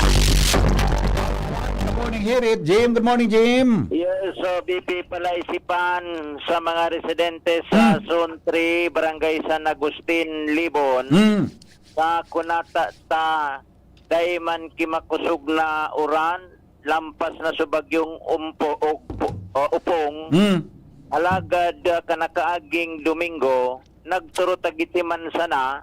Good morning, Hirit. Jim, good morning, Jim. Yes, so B P Palaisipan sa mga residente sa Hmm. Zone three, Barangay San Agustin, Libon. Hmm. Sa kunata ta dai man kimakusog na uran, lampas na sa bagyong umpo, ugpo- o upong. Hmm. Alagad ah, kanakaaging Domingo, nagturutagiti man sana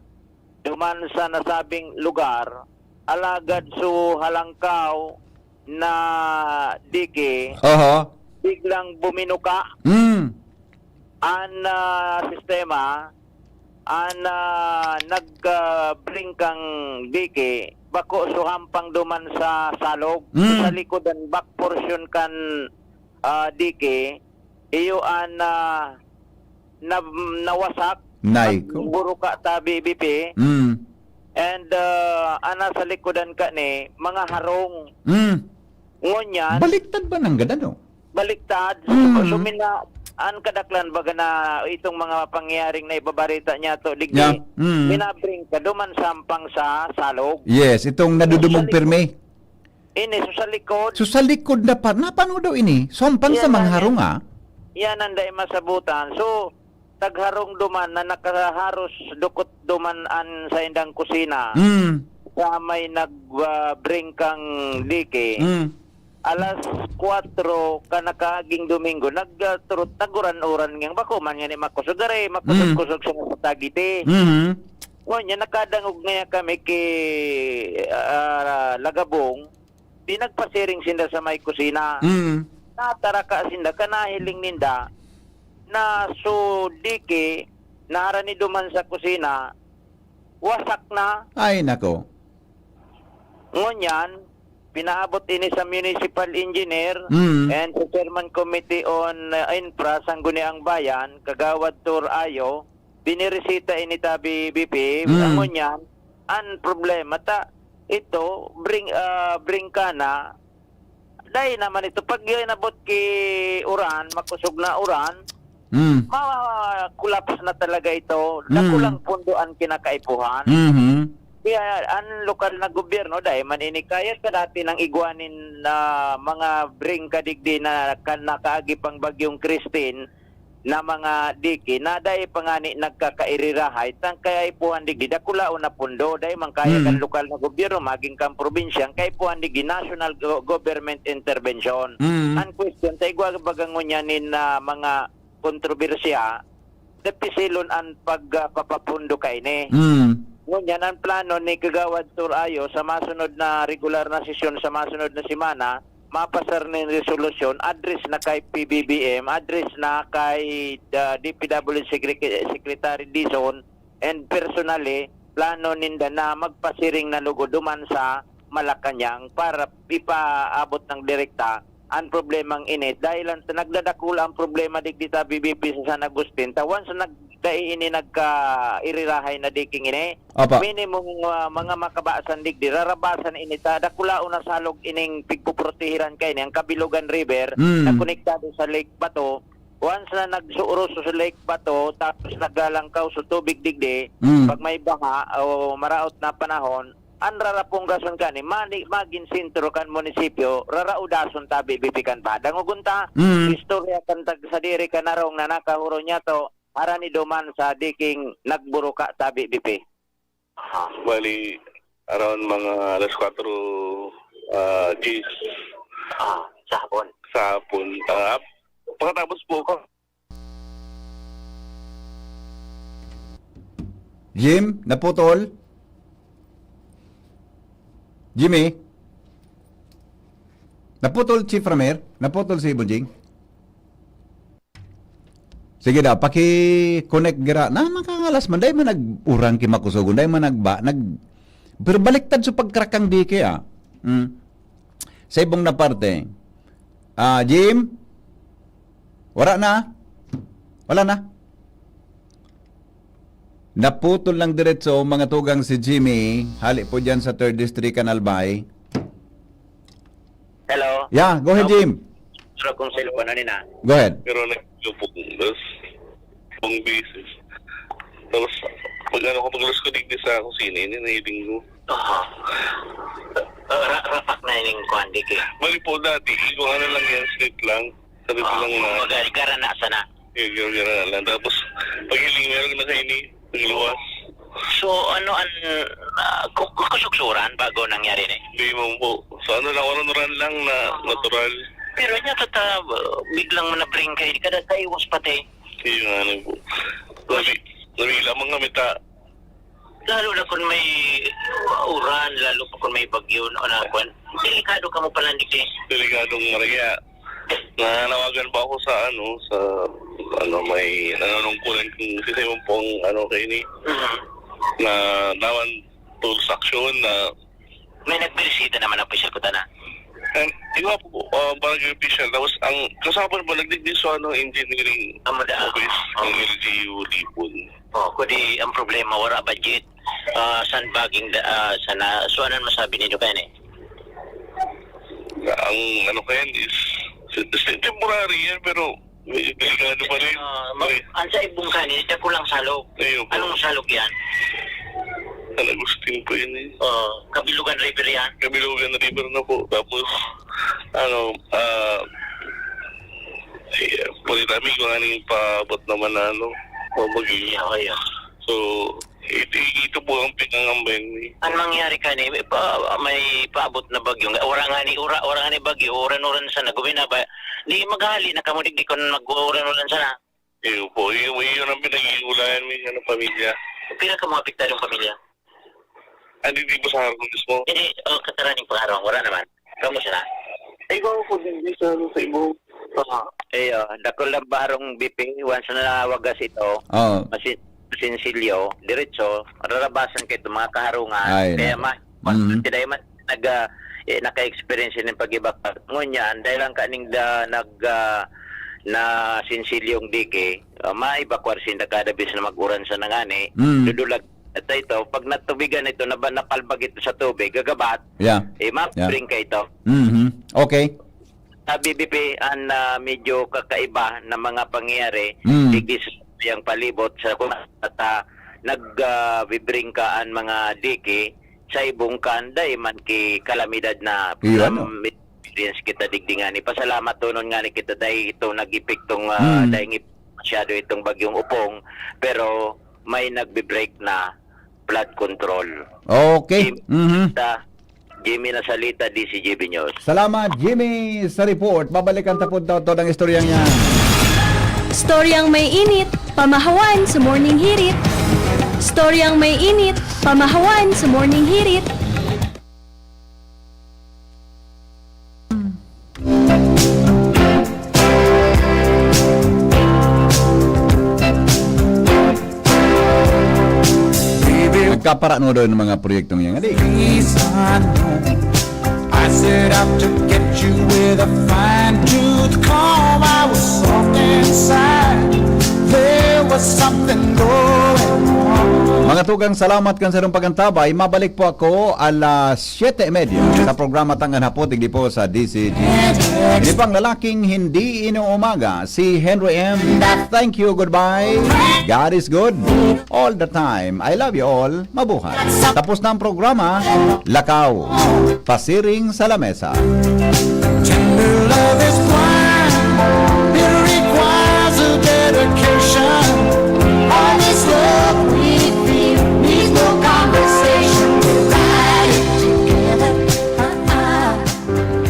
duman sa nasabing lugar. Alagad so halangkaw na dike, Oho. biglang buminuka Hmm. an ah, sistema, an ah, nag ah, bring kang dike, bako so hampang duman sa salog, Mm. sa likod an back portion kan ah, dike, iyo an ah, na, nawasak, Nay ko. Nagburuka tabi, B P. Mm. And, ah, ana sa likodan kani, mga harong. Mm. Ngunyan, Baliktad ba nanggad, ano? Baliktad. Mm. Lumina-, an kadaklan baga na itong mga pangyayaring naibabarita niyato, digdi, Yeah. Mm. minabring ka, duman sampang sa salog. Yes, itong nadudumog Sa likod. pirmi. Ini, so sa likod. So, sa likod na pa, napano daw ini? Sampang sa Yan ang, mangharong, ah. yan ang dai masabutan. So, nagharong duman na nakaharos dukot duman an saindang kusina. Mm. Sa may nag, ah, bring kang diki. Mm. Alas kwatro ka nakaaging Domingo, nag, ah, turot, naguran-uran ngang bako man yan ni makusog gari, makusog-kusog Mm. sa, sa tagiti. Mhm. Ngunyan, nakadangog ngaya kami ki, ah, Lagabong, di nagpasiring sinda sa may kusina. Mm. Nataraka sinda, kanahiling ninda, na so diki, naharani duman sa kusina, wasak na. Ay, nako. Ngunyan, pinaabot ini sa municipal engineer Mm. and sa chairman committee on, uh, infra, Sangguniang Bayan, Kagawad Tur Ayo, binirisita ini tabi B P. Mm. Ang ngunyan, ang problema ta, ito, bring, ah, bring ka na, dai naman ito. Pag inabot ki uran, makusog na uran, Mm. ma-collapse na talaga ito. Mm. Dakulang pundo ang kinakaipuhan. Mhm. Kaya ang lokal na gobyerno, dai man ini kaya sa dati nang igwa nin, ah, mga bring kadigdi na ka-, nakaagi pang Bagyong Christine, na mga diki na dai pa ngani nagkakairirahay, tang kaipuhan digdi dakulaon na pundo, dai man kaya Mm. kan lokal na gobyerno, magin kan probinsya, ang kaipuhan digdi national go-, government intervention. Mm. Ang question, sa igwa baga ngunyan nin, ah, mga kontrobersiya, dipisilon ang pag, ah, papapundo kaini. Mm. Ngunyan, ang plano ni Kagawad Tur Ayo sa masunod na regular na sesyon sa masunod na semana, mapasar nin resolusyon, address na kay P B B M, address na kay, ah, D P W Secre-, Secretary Dizon, and personally, plano ninda na magpasiring na lugod duman sa Malacañang para ipaabot ng direkta ang problemang ini. Dahil ang, nagdadakula ang problema digdi sa B B P sa San Agustin. Ta once nag-, dai ini nagkairirahay na diking ini, Opo. minimum, ah, mga makabasan digdi, rarabasan ini ta, dakulaon na salog ining pigpoprotehiran kaini, ang Kabilugan River, Mm. na konektado sa Lake Bato. Once na nagsuuros sa Lake Bato, tapos naglalangkaw sa tubig digdi, Mm. pag may baha o maraot na panahon, ang rarapunggason kani, mani-, magin sentro kan munisipyo, raraudason tabi bipikan pa. Dangogon ta, Mm. istorya kan tag-, sadiri kan harong na nakahuro niya to, harani duman sa diking nagburuka tabi bipi. Aha. Bali, around mga alas kwatro, ah, diyes. Ah, sa hapon. Sa hapon. Ah, pagkatapos po, Jim, naputol? Jimmy? Naputol, Chief Ramer? Naputol si Bonjing? Sige daw, paki-connect gira. Na, makangalas man. Dai man nag-uran ki makusog. Dai man nagba-, nag-, pero baliktad sa pagkrakang dike, ah. Mm. Sa ibong na parte. Ah, Jim? Wala na? Wala na? Naputol lang diretso, mga tugang, si Jimmy. Hali po dyan sa Third District, Canal Bay. Hello? Yeah, go ahead, Hello? Jim. Sir, kung cellphone, ano na? Go ahead. Pero nagpupugos. Kung basis. Tapos, pag ano ko, pag alas ko digdi sa kusina, ini na hiling ko. Aha. Ah, ra-, rapak na ining kuwan, di kaya? Bali po dati, ikaw ano lang yan, slip lang. Sabi ko Ah, lang na. Kumbaga, garanasan na. Yun, yun, yun na lang. Tapos, pag hiling, meron na kayo ni, nagluwas. So, ano ang, ah, ku-, kusugsuran bago nangyari ni? Hindi mo po. So, ano lang, uran-uran lang na natural. Pero niya, tata, biglang manabring kayo, di ka na taiwas pati. Yun nga lang po. Nabi-, nabigla man kami ta. Lalo na kung may uran, lalo pa kung may bagyo, no, na kwan. Delikado ka mo pala, hindi kay Delikadong maraya. Nanawagan pa ako sa, ano, sa, ano, may nanunungkulan kung sisay mo pong, ano, kayo ni, Mhm. na nawan tools action na May nagbirisita naman ang opisyal ko, tana. And, di ba po, ah, barangay official, tapos ang kasama po, nagdigdi sa, ano, engineering Ang mada- office, ang Oo. L G U Lipon. Oh, kundi ang problema, wala budget. Ah, sandbagging da-, ah, sana, so, anong masabi ninyo kaya ni? Na ang ano ko yan is, si, si, temporary yan, pero may delikado pa rin. Ah, ma-, May ang sa Ibong Kani, dakulang salog. Ayun po. Anong salog yan? San Agustin po yun eh. Oh, Kabilugan River yan. Kabilugan River na po. Tapos, ano, ah, eh, pwede namin kung ano yung paabot naman na ano, o magiging. Yeah, okay, yeah. So, ito, ito po ang pinangambayan ni. Ang nangyari kani, may pa-, may paabot na bagyo. Ora nga ni, ora, ora nga ni bagyo, uran-uran sana, guminaba. Di maghali na kamo, di, di ko mag-uran-uran sana. Iyo po, iyo, iyo ang pinag-iulayan mi, ano, pamilya. Pila ka mga apektadong pamilya? Andi di po sa harong mismo. Hindi, oh, kataraning pangarong, wala naman. Kamusta na? Ay, ikaw po, di, di sa, ano, sa Ibong. Oo. Iyo, dakul lang ba harong B P, once na nawagas ito, Oo. masin-, masinsilyo, diretso, rarabasan kayo itong mga kaharungan. Ay, Kaya nako. ma-, Mhm. sila yung man-, nag, ah, eh, naka-experience ng pag-evacuate. Ngunyan, dahil lang kaning da-, nag, ah, na sinsilyong dike, ah, ma-evacuate sinda kada bes na mag-uran sa nangani, Mm. dudulag at ito, pag natubigan ito, naba-, napalbag ito sa tubig, gagabat, Yeah. eh, Yeah. mabring ka ito. Mhm. Okay. Sa B B P, ang, ah, medyo kakaiba na mga pangyayari, Mm. digdi sa yang palibot sa kung at, ah, nag, ah, bibring ka ang mga dike sa Ibong Kani, dai man ki kalamidad na Iyo, ano? na experience kita digdi ngani. Pasalamat tonon ngani kita dahil ito nag-epektong, ah, Mm. dahil masyado itong bagyong Upong, pero may nagbe-break na flood control. Okay. Im-, Mhm. sa Jimmy Nasalita, D C G B News. Salamat, Jimmy, sa report. Babalikan ta po daw to ng istoryang yan. Storyang may init, pamahawan sa Morning Hirit. Storyang may init, pamahawan sa Morning Hirit. Nagkaparano daw ng mga proyektong yan. Hindi. I set out to get you with a fine tooth comb. I was soft inside. There was something going on. Mga tugang, salamat kan sarong pag-antabay. Mabalik po ako alas siyete y media sa programa Tangan Hapot, digdi po sa D C G. Ini pang lalaking hindi inuumaga, si Henry M. Thank you, goodbye. God is good all the time. I love you all. Mabuhay. Tapos na ang programa. Lakaw. Pasiring sa lamesa. Tender love is blind. It requires a dedication. All this love we feel needs no conversation. We're riding together. Uh-uh.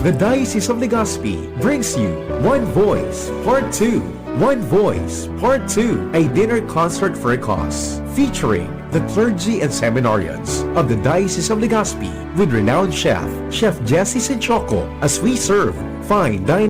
The Diocese of Legazpi brings you One Voice Part two. One Voice Part two, a dinner concert for a cause, featuring the clergy and seminarians of the Diocese of Legazpi with renowned chef, Chef Jesse Sinchoco, as we serve fine dining